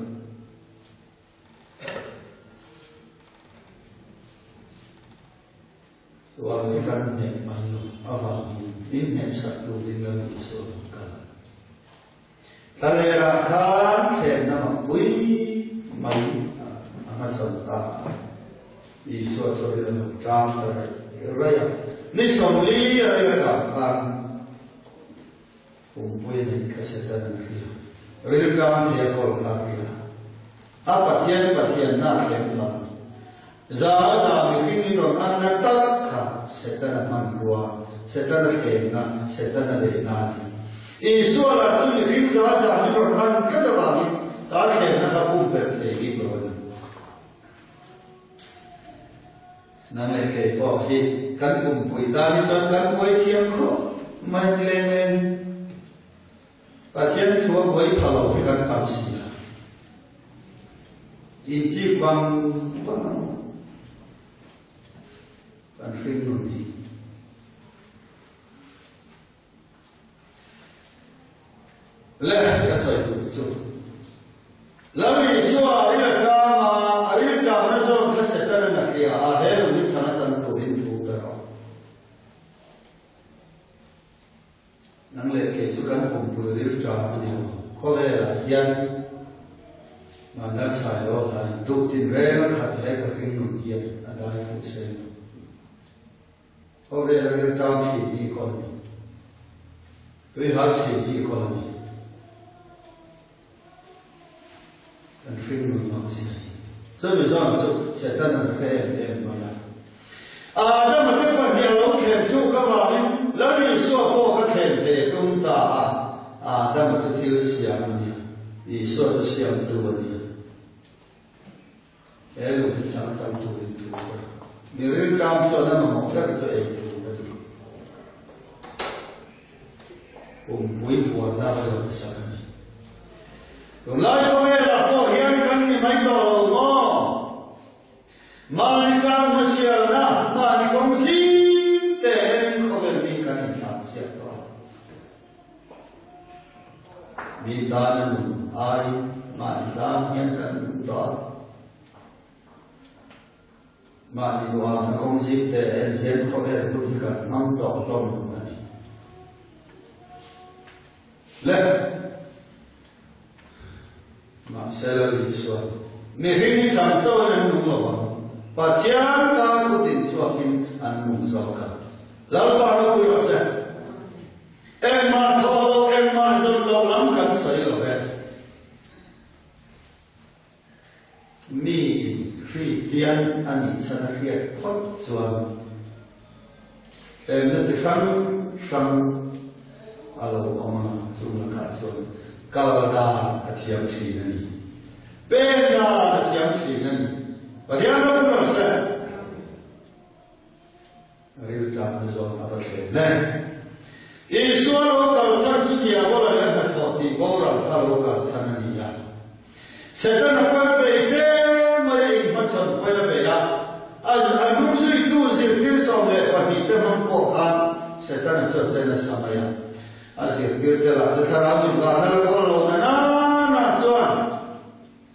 Sual hi kan hneh mai lo avangin min hnehsak turin Lal Isua lo kal. Thlalerah khan thlenna makpui mai a hmasawn ta. Isua chu ril a lo tlang ta raih raih a. Ni 40 a ril a tlan khan pumpui a neih kha Satan an hria. Ril tlang thei a kawl kha a hria. A Pathian Pathianna a thleng phah. Za a za mihring in rawn anna tak kha Setana hmanrua, Setana thlenna, Setana beihna a ni. Isua lah chu mihring za a za min rawn an tlat avangin ta thlenna kha pumpelh thei bik lo a ni. Nang leh kei pawh hi kan pumpui tan hi chuan kan buai thiam khawp mai leng leng. Pathian thu a buai pha lo hi kan tam si a. Inchik vang vang ang kan hring nun hi. Le ka sawi duh chu. Lal Isua a ril tang a, a ril tangna zawn kha Satan-an a hria a, he lung hi chhan a chan turin thu pe rawh. Nang leh kei chu kan pumpui rilṭam a ni lo. Khawvelah hian Mandal Sailo hlain duh tinreng a khat he ka hring nun hian a dai fuh seng lo. Khawvela rilṭam ṭhin hi i kawl a ni. Tuihal ṭhin hi i kawl a ni. Kan hring nun mak zia hi. Chumi zawn chu Satan an hre em em mai a. Adama te pahnih a lo thlem thluk avangin Lal Isua pawh kha thlem ve tum ta a. Adama chu thil siam a nia, Isua chu siamtu a nia. He lung hi chang chang turin thu ka mi rilṭam chuan a mamawh ber chu ei tur ka duh. Pumpui buarna ka zawh sak a ni. Tunlai khawvelah pawh hian kan ni mai tawh lo maw? Mahni tlang hmasialna, mahni kawng zing te enin khawvel mi kan intlansiak tawh a. Mi tana nun aiin mahni tan hian kan duh tawh a. Mahni duhawmna kawng zing te en hian khawvel hun hi kan hmang tawh hlawm a ni. Le. Mahse Lal Isua, mihring hi chang chauhin an nung lo ang, Pathian ka thu din chhuakin an nung zawk a. Lalpa ropui rawh se. Engmah thaw lo, engmah zawt lo lam kan sawi lo ve. Mi Kristian a nih chhan a hriat phawt chuan tlemna chi hrang hrang a lo awm a, chung lakah chuan kal dan a thiam thin a ni. Pen dan a thiam thin a ni. Pathian ropui rawh se. Rilṭamna zawng a va thleng hle. Isua lo kal chhan chu diabola leh hnathawh tih boral kha lo kal chhan a ni a. Setana pawn a bei fe mai a, inhmachhawn pawn a bei a. A a hnungzuitu zirtir 12 te hmang pawh khan Setana chu a che nasa mai a. A zirtirte lah chu thlarau invahna la kawl lo na nana chuan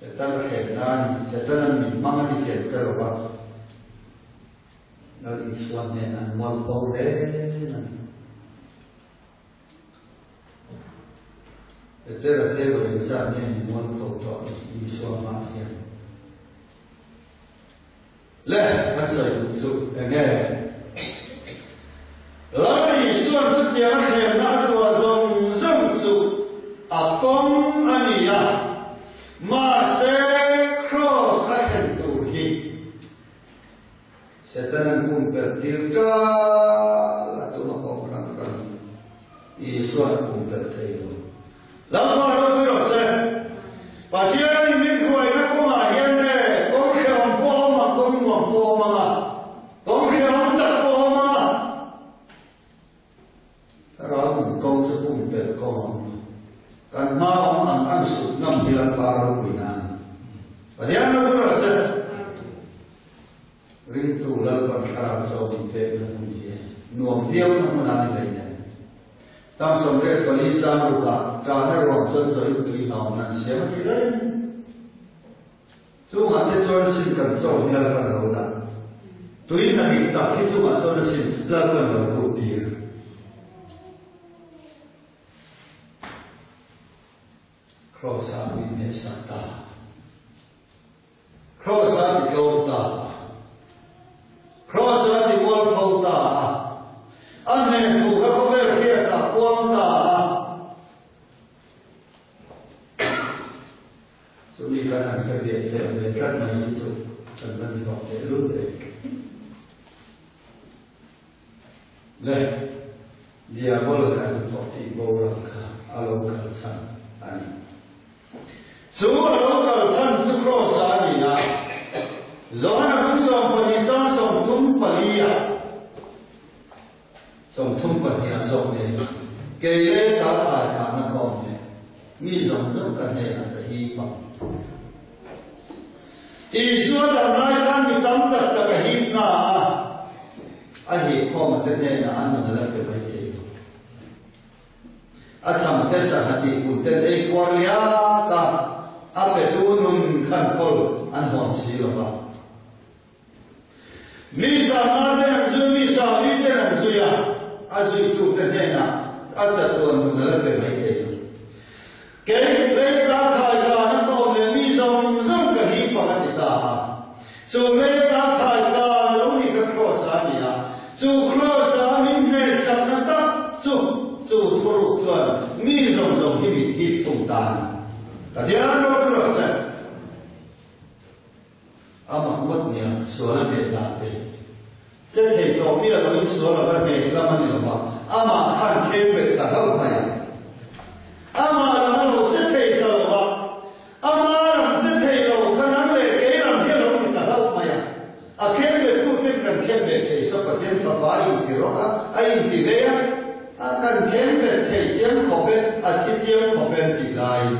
Setana thlen nan Setana min hmang a ni thlen ka lo va. Lal Isua hnen an mual bo reng a ni. Petera te vawi engzat nge ni mual pho tawh ni Isua hmaah hian? Le, kan sawi duh chu eng nge? Lal Isuan chutiang a thlemna a tuah zawng zawng chu a kawng a ni a, mahse Kraws a thlen tur hi Setana'n pumpelh tir ṭal a tum a kawng hrang hrang Isua'n a pumpelh thei lo. Lalpa ropui rawh se. Pathianin min hruaina kawngah hian nge kawng hrehawm pawh a awm ang, kawng nuam pawh a awm ang a, kawng hrehawm tak pawh a awm ang a. Thlarau nun kawng chu pumpelh kawng a awm a. Kan hma awm ang ang sut ngam hi Lalpa ropui nan. Pathian ropui rawh se. Ringtu Lalpan thlarau chaw min pekna hmun hi nuam viauna hmun a ni hleinem. Tam 84 chang rukah ṭahna ruang chuan chaw in tui hnawmna an siam a ti reng. Chungah te chuan sin kan chaw hi Lalpan lo dah. Tui hna dik tak hi chungah chuan a sin Lalpan lo lut tir. Kraws-ah min hnehsak ta. Kraws a ti tlawm ta a. Kraws a ti mualpho ta a. A hneh thu kha khawvel hriatah puang ta a. Chumi kan han hre ve feh ve tlat mai hi chu kan va ni hlawk tehlul ve. Le, Diabol leh a hnathawh tih boral kha a lo kal chhan a ni. Chu a lo kal chhan chu Kraws-a a ni a, Johana bung 12 chang 34 ah, 32 ah zawk nen, Kei le ta thlai kahna ka awm e, mi zawng zawng ka hnenah ka hip ang. Isua dam lai khan mi tam tak tak a hip na a, a hip khawm a te hnenah an nun a la pe mai thei lo. A chhang te sangha tih pun ten ei kuar liak a, a petu nun khan kawl an hawn si lo va. Mi sangha te an zui, mi sangli ten an zui a, a zuitu te hnenah a chatuan nun a la pe mai thei lo. Kei leita khai kan a tawm leh mi zawng zawng ka hip ang a ti ta a. Chu leita khai kan lo ni kha Kraws a ni a, chu Kraws a min hnehsakna tak chu chu thuruk chuan mi zawng zawng hi min hip thung ta a ni. Pathian ropui rawh se. Amah ngawt nia sual a hneh dan te. Che thei tawh mi a lo insual lo va hneh lam a ni lo va, amah khan khem bet ta hlauh mai a. Amah lam a lo che thei ta lo va, ama lam che thei lo kha nang leh kei lam hi a lo ni ta hlauh mai a. A khem bet tu ten kan khem bet thei sa Pathian fapa a inti rawk a, a inti vei a, a kan khem bet thei chiang khawp e, a thi chiang khawp e an tih laiin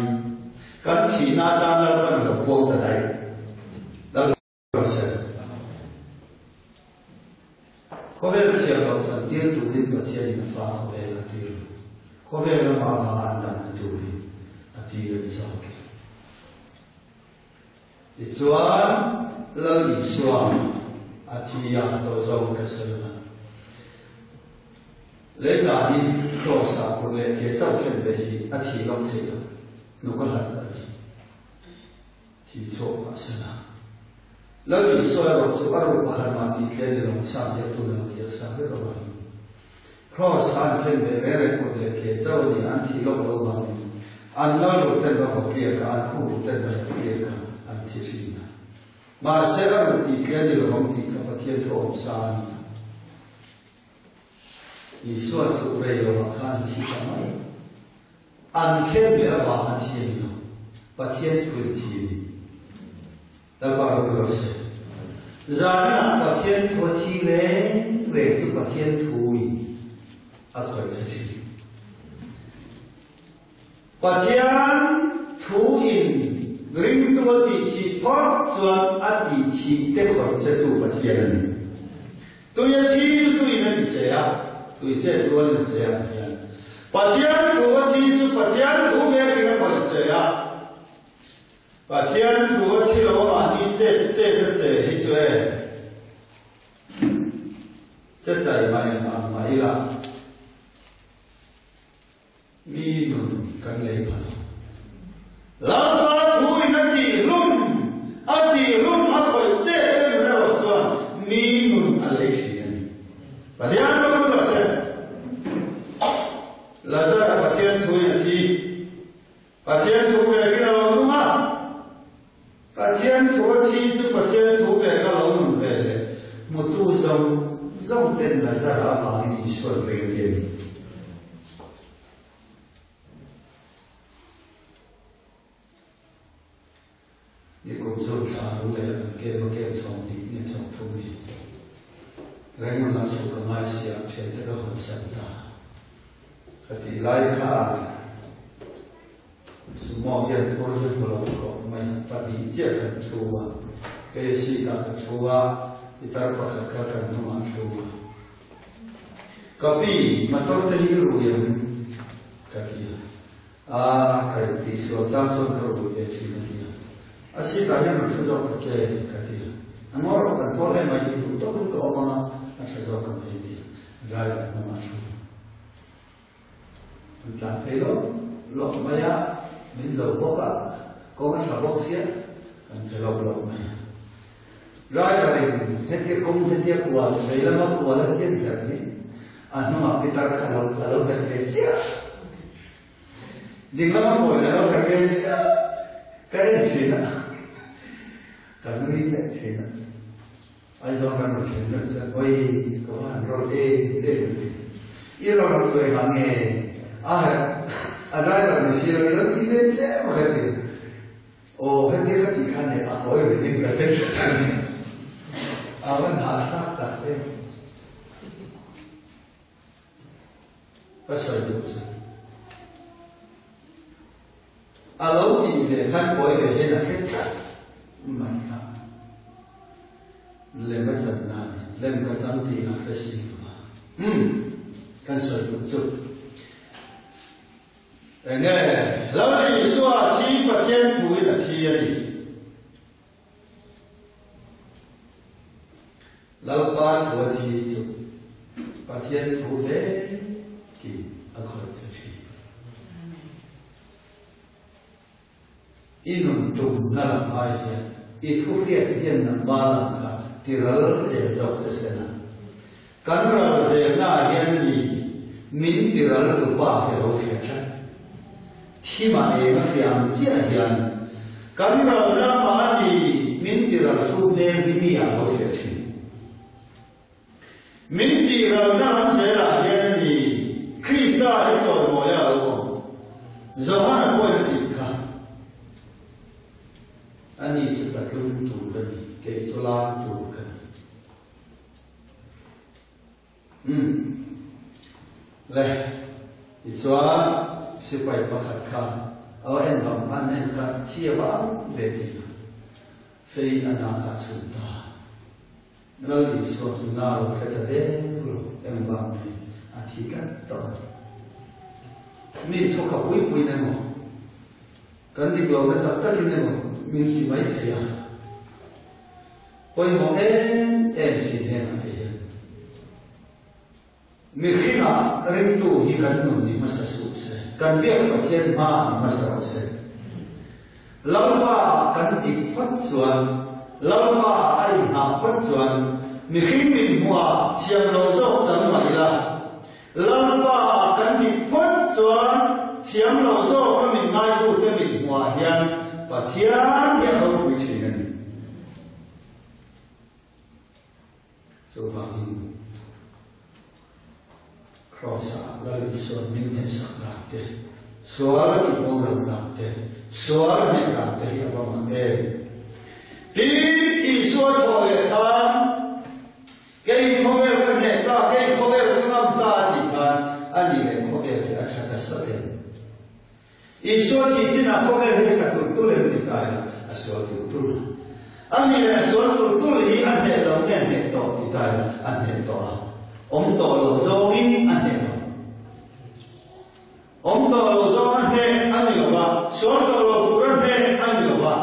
kan thihna atan Lalpan lo puang ta daih. Russell. Khawvel thiam loh chan tir turin Pathianin a fa khawvel a tir lo. Khawvel lama avanga an damna turin a tir a ni zawk e. Tichuan, Lal Isua a thi a, to zo ka sawi ang a. Lei danin Kraws-ah kut leh ke chauh khen ve hi a thih loh theih loh, hnuk a hlat a ni. Thih chhuak mah se la. Lal Isua erawh chu a ruh pakhat mah tih tlem ni lo sang ziaktu na lo ziak sang vek avangin Kraws-a an khen ve reng reng kut leh ke chauh a ni an thih loh lo vangin an lal ruh ten va vaw tliak a, an khup ruh ten va hek tliak a, an thi thin a. Mahse a ruh tih tlem ni lo ang tih kha Pathian thu awm sa a ni a. Isua chu rei lovah khan a thi ta mai. An khen leh avanga thi a ni lo, Pathian thuin thi a ni. Lalpa ropui rawh se. Zaninah Pathian thu a thi reng reng chu Pathian thuin a khawih che thin. Pathian thuin ringtu a tih thih phawt chuan a tih thih te khawih che tu Pathian a ni. Tui a thi chu tuiin a ti che a, tui chet rualin a che ang hian. Pathian thu a thi chu Pathian thu vekin a khawih che a, Pathian thu a thi lo a mahni chet chet a che hi chu e che taima eng ang mah ila. Mi nun kan lei pha lo. Lalpa thu in a tih hlum, a tih hlum a khawih che te nun erawh chuan mi nun a lei thin a ni. Pathian ropui rawh se. Lazara Pathian thu in a thi. Pathian thu ve kin a lo nung a. Pathian thu a thi chu Pathian thu ve ka lo nun ve leh hmutu zawng zawng ten Lazara avangin Isua'n ring a ti a ni. Nikum zun thla a lu leh an kem a kem chhawng hnih nge chhawng thum ni. Rengun lam chhuk ka ngai sia, thiante ka hawnsan ta. Ka tih lai khan Sumo hian phur hi hmu lo khawp mai a, pahnih chiah kan thu a, kei seat ah ka thu a, pitar pakhat kha kan hnungah a thu a. Ka pi, motor te hi i rui ang em? ka ti a. Aa, ka tih sual chang chuan ka rui ve thin a ti a. A seat ah hian rawn thu zawk ta che ka ti a. A ngaw rawh kan thawl em mai hi duh tawkin ka awm ang a, a tha zawk ang hei ti a. Driver hnungah a thu a. An tlan phei lawk lawk mai a, min zo bawk a, kawng a tha bawk sia, kan phe lawk lawk mai a. Driver in hetia kawng hetia kual, vei lama kual hetia an herh hi, a hnungah pitar kha alo alo herh ve chiah. Ding lama kawiin alo herh ve chiah. Ka en thin a, ka nui leh thin a. Aizawl kan rawn thlen meuh chuan hawi ka va han rawlh em em a ti. I rawn rawn sawi vang nge? A herh a driver ni si lo i lo ti ve che maw ka ti. Aw hetia ka tih khan e a hawi ve ding ka hre tlat a ni. A van hahthlak tak em. Ka sawi duh chu. A lo tih ve khan kawi ve hian a hre tlat mai kha. Lem a chan na ni. Lem ka chang tih a hre si lo a. Umm. Kan sawi duh chu. Enge Lal Isua thi Pathian thuin a thi a ni. Lalpa thu a thi chu Pathian thu vekin a khawih che thin. I nun tumna lam ai hian i thu hriat hian nangma lam kha ti ral zel zawk che sela. Kan ral zelna ah hian a ni min ti ral tu pa hi a lo hria tlat. Thimah eng a hria ang chiah hian kan ral lamah a ni min ti ral tu hmel hi mi ah a lo hria thin. Min ti ralna lam zelah hian a ni Krista hi chawimawi a lo awm. Johana pawhin a tih kha. Ani chu ka tlum tur ka ni, kei chu lam tur ka ni. Umm. Le, tichuan sipai pakhat kha a va en bang an en kha thi a va ang ve ti a, fei a nak ah chhun ta. Lal Isua chu na lo hre ta der lo, engvang nge a thi tlat tawh a ni. Mi thawkha pui puiin emaw, kan dik lohna tak takin emaw min ti mai thei a. Pawimawh em em thin hnenah te hian Mihringah ringtu hi kan nun ni hmasa suh se, kan biak Pathian hma ni hmasa rawh se. Lalpa kan dik phawt chuan, Lalpa a inhah phawt chuan, mihring min hmuhah thiam lo zawk chang mah ila, Lalpa kan dik phawt chuan thiam lo zawk a min ngaitute min hmuhah hian Pathian hi a ropui thin a ni. Chuvangin, Kraws-ah Lal Isuan min hnehsak dan te, sual a tih boral dan te, sual a hneh dan te hi a va mak em! Tin, Isua thawh leh khan, Kei khawvel ka hneh ta, kei khawvel ka ngam ta a tih khan, a nih leh khawvel hi a tha ta sat em? Isua thih chinah khawvel hi tha tur tur em ti ta ila, a sual tur tur a. A nih leh a sual tur tur hi a hneh lo nge hneh tawh ti ta ila, a hneh tawh a. Awm tawh lo zawngin a hneh lo. Awm tawh lo zawng a hneh a ni lo va, sual tawh lo tur a hneh a ni lo va.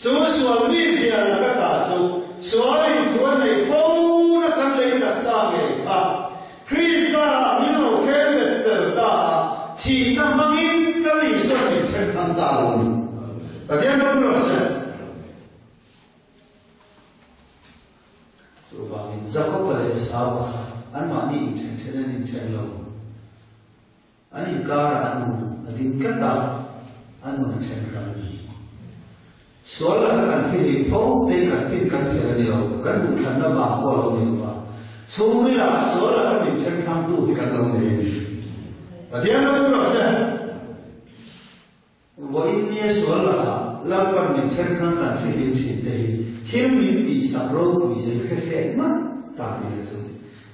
Chu sual mizia laka ta chu sual inthu a neih fo na kan lei taksa ngei kha. Krista min lo khen bet tel ta a, thihna hmangin Lal Isuan min then hmang ta lo ni. Pathian ram rawh se. Chuvangin Jakoba leh Esauva kha anmahni inthen then an inthen lo. An inkarah a nu a ding tlat a, a nun a then hrang a ni. Sual laka kan fin lim fo te hi kan fin kan fel a ni lo, kan duhthlanna vang pawh a lo ni lo va, chhungrilah sual laka min then hrangtu hi kan lo nei a ni. Pathian ropui rawh se. Vawiin nia sual lakah Lalpan min then hrang kan fihlim thin te hi thil min tihsak ropui zei hre fek mat ta ila chu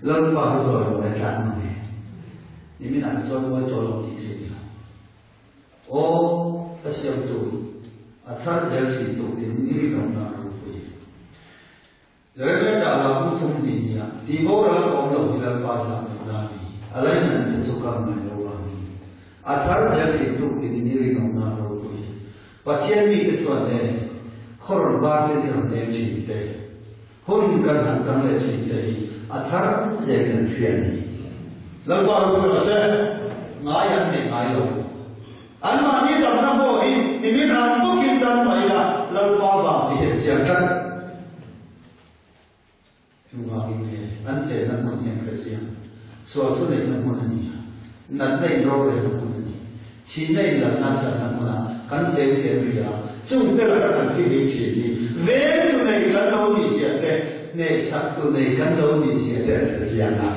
Lalpa hi zawi mawi a tlan mang e. Nimin ah kha chuan mawi tawh lo tih theih ni lo. Aw, ka siamtu, a thar zel thin tuk tin i rinawmna a ropui. Jeremia chah la kum thum hnih nia tih boral ka awm lo hi Lalpa zah ngaihna a ni. A lainat te chu kal ngai lo vangin a thar zel thin tuk tin in i rinawmna a ropui. Pathian mite chuan e, khaw rawn var te ni rawn eng thin te, hun kan han chang leh thin te hi a thar zel in an hria a ni. Lalpa ropui rawh se, ngai an nei ngai lo. Anmahni damna pawh hi nimin ang bawkin dam mah ila Lalpa vang ti hian chiang tlat. Engvangin nge an chenna hmun hian ka chiang? Sual thuneihna hmun a ni a, natna inrorelna hmun a ni. Thihna inlalna channa hmunah kan cheng teh an hria a, chungte laka kan fihlim thin hi vengtu nei kan lo nih zia te, hnehsaktu nei kan lo nih zia te an hre chiang a.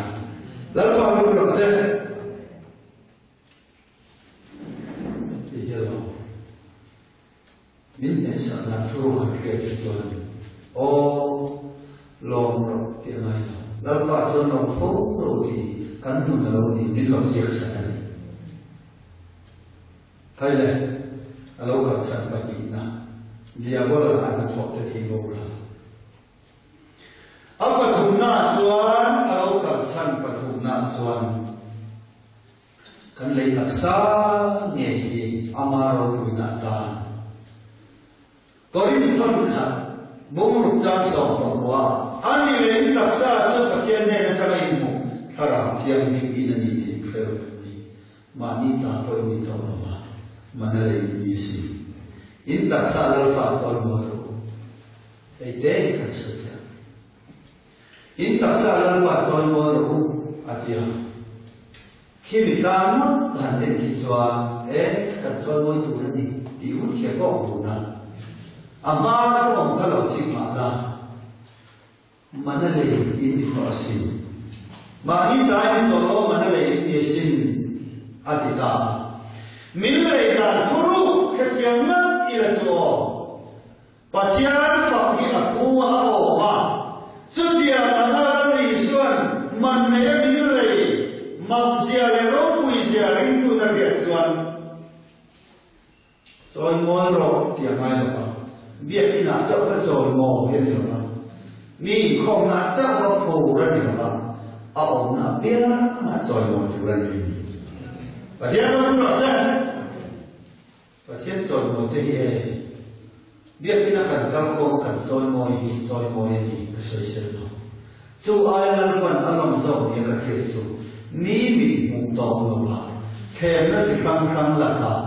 Lalpa rum rawh se. Ti hi lo. Min hnehsak dan thu han hriat hi chuan aw lawm rawh tih a ngai lo. Lalpa chuan lawm fo ro tih kan nun a lo ni min lo ziak sak a ni. Hai le, a lo kal chhan pahnihna Diabola a hnathawh te thi boral. A pathumna chuan a lo kal chhan pathumna chuan Kan lei taksa ngei hi ama ropuina atan Korinth thawn khat bungruk chang 14 a ni leh in taksa chu Pathian hnen atanga inhmuh Thlarau Thianghlim in a ni tih in hre lo em ni? Mahni ta pawh in ni tawh lo va, mana lei in ni si. In taksa Lalpa chuan mawi rawh u. Hei te hi kan sawi teh ang. In taksa Lalpa chuan mawi rawh u, a ti a. Khi mi tlang ngawt han en khi chuan, E, kan chuan mawi tur a ni, tih vut khi a fawk dun a. A hma ka awm kha lo chik mah la, man a lei in ni tawh asin. Mahni tai ni tawh lo man a lei in ni asin, a ti ta a. Min lei dan thuruk hrechiang ngat ila chu aw. Pathian fak hi a pu a awm a, chutiang anga Lal Isuan man nei a min lei makzia leh ropuizia ringtute hriat chuan chawimawi rawh tih a ngai lo va, biakinah chauh va chawimawi a ni lo va, mi inkhawmnaah chauh va phur a ni lo va, a awmna apiangah chawimawi tur a ni. Pathian ropui rawh se! Pathian chawimawi te hi e, Biakina kan kal khawm a kan chawimawi hi chawimawi a ni ka sawi sel lo. Chu aia Lalpan a lawm zawk nia ka hriat chu. Mi mit hmuh tawh lo a, thlemna chi hrang hrang lakah,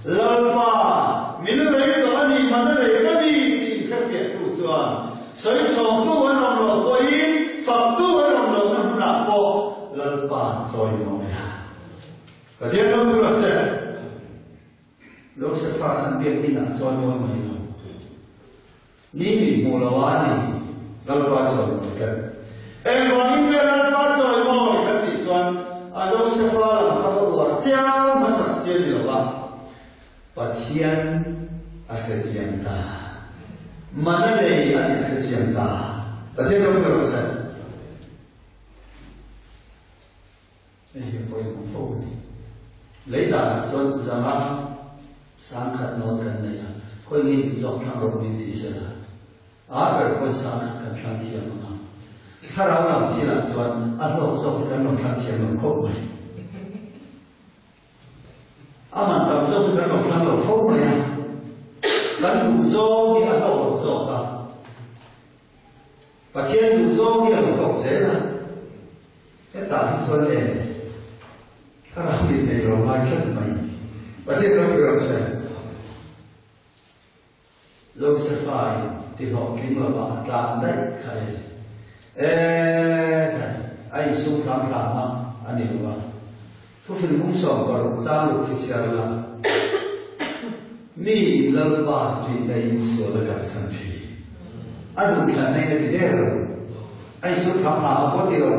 Lalpa, min lei tawh a ni, man a lei ka ni tih inhrefiahtu chuan sawichhawngtu an awm loh pawhin faktu an awm lohna hmunah pawh Lalpa chawi mawi a. Pathian ram tur a se. Josefa khan biakinn ah chawi mawi mai lo. Mi min hmuh lo a ni, Lalpa chawi mawi tlat. Engvangin nge Lalpa chawi mawi kan tih chuan a Josefa lam kha va uar chiang hmasak chian ni lo va, Pathian a hre chiang ta. Man a nei a tih a hre chiang ta. Pathian ram ber a se. Hei hi a pawimawh fo a ni. Lei danah chuan zanga sangkhat nawn kan nei a, khawi nge min zawk thlang rawh min ti sela, a ber pawn sangkhat kan thlang thiam ang a. Thlarau lam thilah chuan a hlawk zawk hi kan lo thlang thiam lo khawp mai. A man tam zawk hi kan lo thlang lo fo mai a, kan duh zawng hi a hlawk lo zawk a. Pathian duh zawng hi a lo hlawk zel a. Hetah hi chuan e, thlarau in nei lo ngai tlat mai. Pathian ropui rawh se. Josefa in ti hlawhtling lovah a tlan daih kha e. E khai, a insum hram hram a, a ni lo a. Thufin hung 16 chang ruk hi chhiar la. Mi in Lalpa ṭihna in sual a kalsan ṭhin. A duhthlanna in a ti der lo. A insum hram hram a pawh ti lo.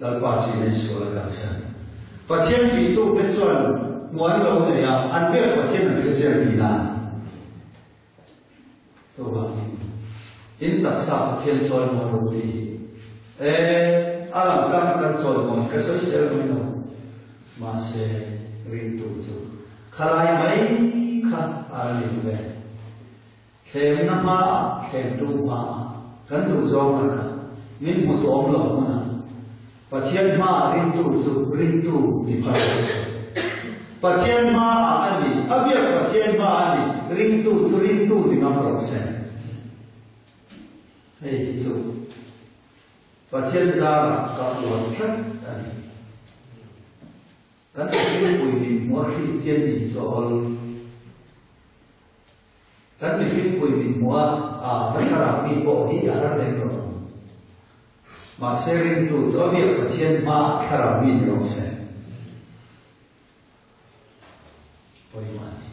Lalpa ṭihna in sual a kalsan. Pathian ṭihtute chuan hmuh an lo nei a, an biak Pathian an hre chiang tih na. Chuvangin, in taksa Pathian chawimawi ro tih hi e, a lang tang kan chawimawi ka sawisel mai lo. Mahse, ringtu chu khalai mai kha a la ni ve. Thlemna hmaah, thlemtu hmaah, kan duh zawng lakah, min hmu tawm lo hmunah, Pathian hmaah ringtu chu ringtu ni phal lo se. Pathian hmaah a ni, a biak Pathian hmaah a ni, ringtu chu ringtu ni ngam rawh se. Hei hi chu Pathian zarah ka uar tlat a ni. Kan mihringpui min hmuh a Kristian nih hi chu a awl. Kan mihringpui min hmuh a, a ka thlarau mi pawh hi a har lem lo ang. Mahse ringtu chu a biak Pathian hmaah thlarau mi ni rawh se. Pawimawh a ni.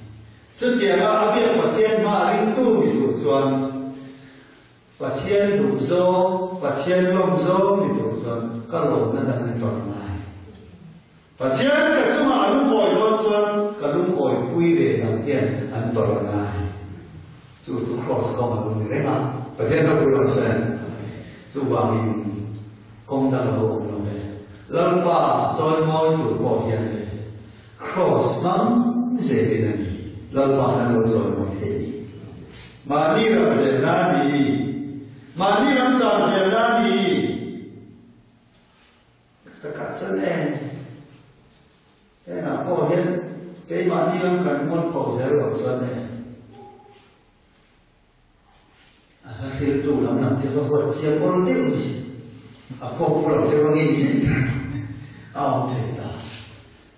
Chutianga a biak Pathian hmaah ringtu ni tur chuan Pathian duh zawng, Pathian lawm zawng ni tur chuan ka lawmna dang i tawrh ngai. Pathian ka chungah a lungawi dawn chuan ka lungawi pui ve dang hian an tawrh ngai. Chu chu Kraws kawng a lo ni reng a, Pathian ropui rawh se. Chuvangin kawng dang a lo awm lo ve. Lalpa chawimawi tur pawh hian le Kraws hmang zelin a ni Lalpa kan lo chawimawi thei ni. Mahni ram zelna a ni. Mahni ram cham zelna a ni. Takah chuan e, hengah pawh hian keimahni lam kan ngawn pawh zel loh chuan e, a hla hriltu lam lam te va huat chiang awl deuh ni, a khawk pu lo deuh angin a awm thei ta.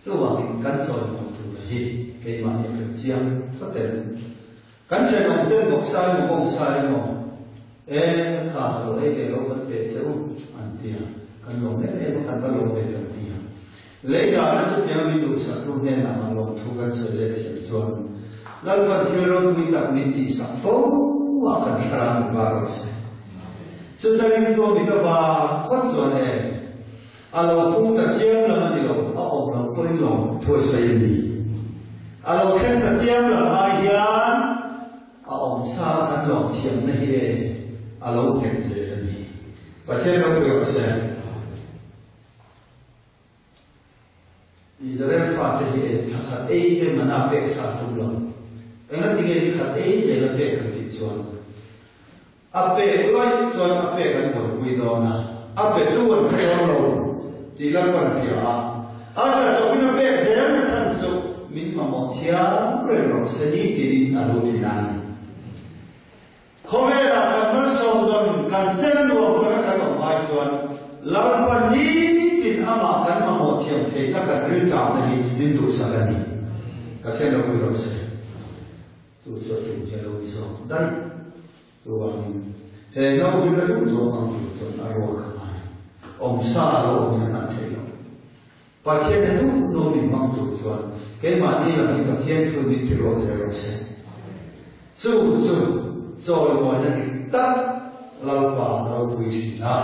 Chuvangin kan sawi hmuh tur hi keimahni kan chiang phawt em? Kan thenawm ten vawksa emaw bawngsa emaw e kha lo ei ve lo kan pe che u an ti a, kan lawm em em a kan va lawm ve kan ti a. Lei dahna chutiang min duhsaktu hnenah mah lawmthu kan sawi let thiam chuan Lalpan thil ropui tak min tihsak fo a kan thlarau min var rawh se. Chuta ringtu a mit a var phawt chuan e a lo pung ta chiang lam a ni lo, a awm lo pawhin lawm thu a sawi a ni. A lo thleng ta chiang lam ai hian a awm sa kan lawm thiamna hi e a lo nghet zel a ni. Pathian ropui rawh se. Israel fate hi e thla khat ei te mana pek sa tum lo. Engatinge ni khat ei zel a pek an tih chuan a pek laih chuan a pek an buaipui dawn a, a petu an hre dawn lo tih Lalpan a hria a. A tla chawpin a pek zel na chhan chu min mamawh thiam reng rawh se ni tiin a lo ti na a ni. Khawvelah kan malsawm dawn kan chen a nuam taka kan awm ai chuan Lalpa nitin a. amah kan mamawh thiam theihna kan rilṭamna hi min duhsak a ni. Pathian ropui rawh se. Chu chu a tum hi a lo ni zawk daih. Chuvangin, he no hi ka duh duh ang tur chuan a ruak a ngai. Awmsa a lo awmin a hman theih loh. Pathian a duh duh min hmang tur chuan keimahni lam hi Pathian thu min ti ruak zel rawh se. Chu chu chawimawina dik tak Lalpa a ropui thin a.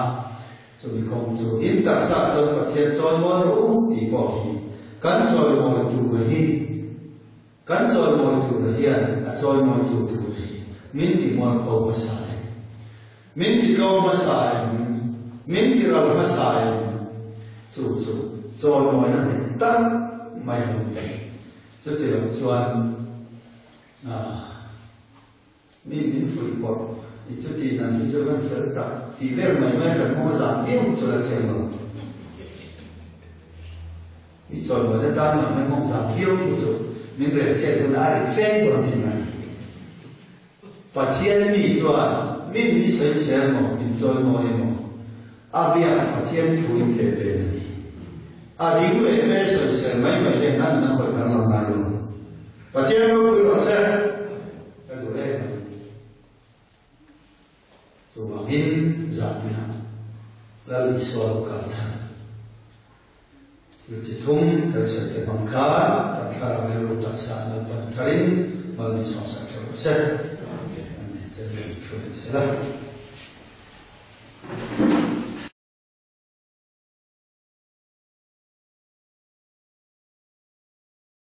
Chumi kawng chu in taksa chuan Pathian chawimawi rawh u tih pawh hi kan chawimawi tur hi Kan chawimawi tur hian a chawimawitu tur hi min ti mualpho hmasa em? Min ti tlawm hmasa em? Min ti ral hmasa em? Chu chu chawimawina dik tak mai a lo ni. Chuti lo chuan mi min fuih pawh i chuti dan hi chu kan fel tak tih vel mai mai kan hmawng a zan viau chu la thiam lo. Mi chawimawi atan mai mai hmawng zan viau chu chu min rel chhiat hun a rit fe dawn thin a ni. Pathian mi chuan min mi sawi chhe emaw min chawimawi emaw a biak Pathian thu in pe ve a ni. A ding leh fe sawisel mai mai hian a nun a khawih danglam ngai lo. Pathian ropui rawh se! Ka duh em mai. Chuvangin zahpina Lal Isua lo kal chhan thil chi thum kan sawi te hmang khan kan thlarau rilru taksa Lalpan tharin mal min sawmsak theuh rawh se. Amen. Chen thu ni sela.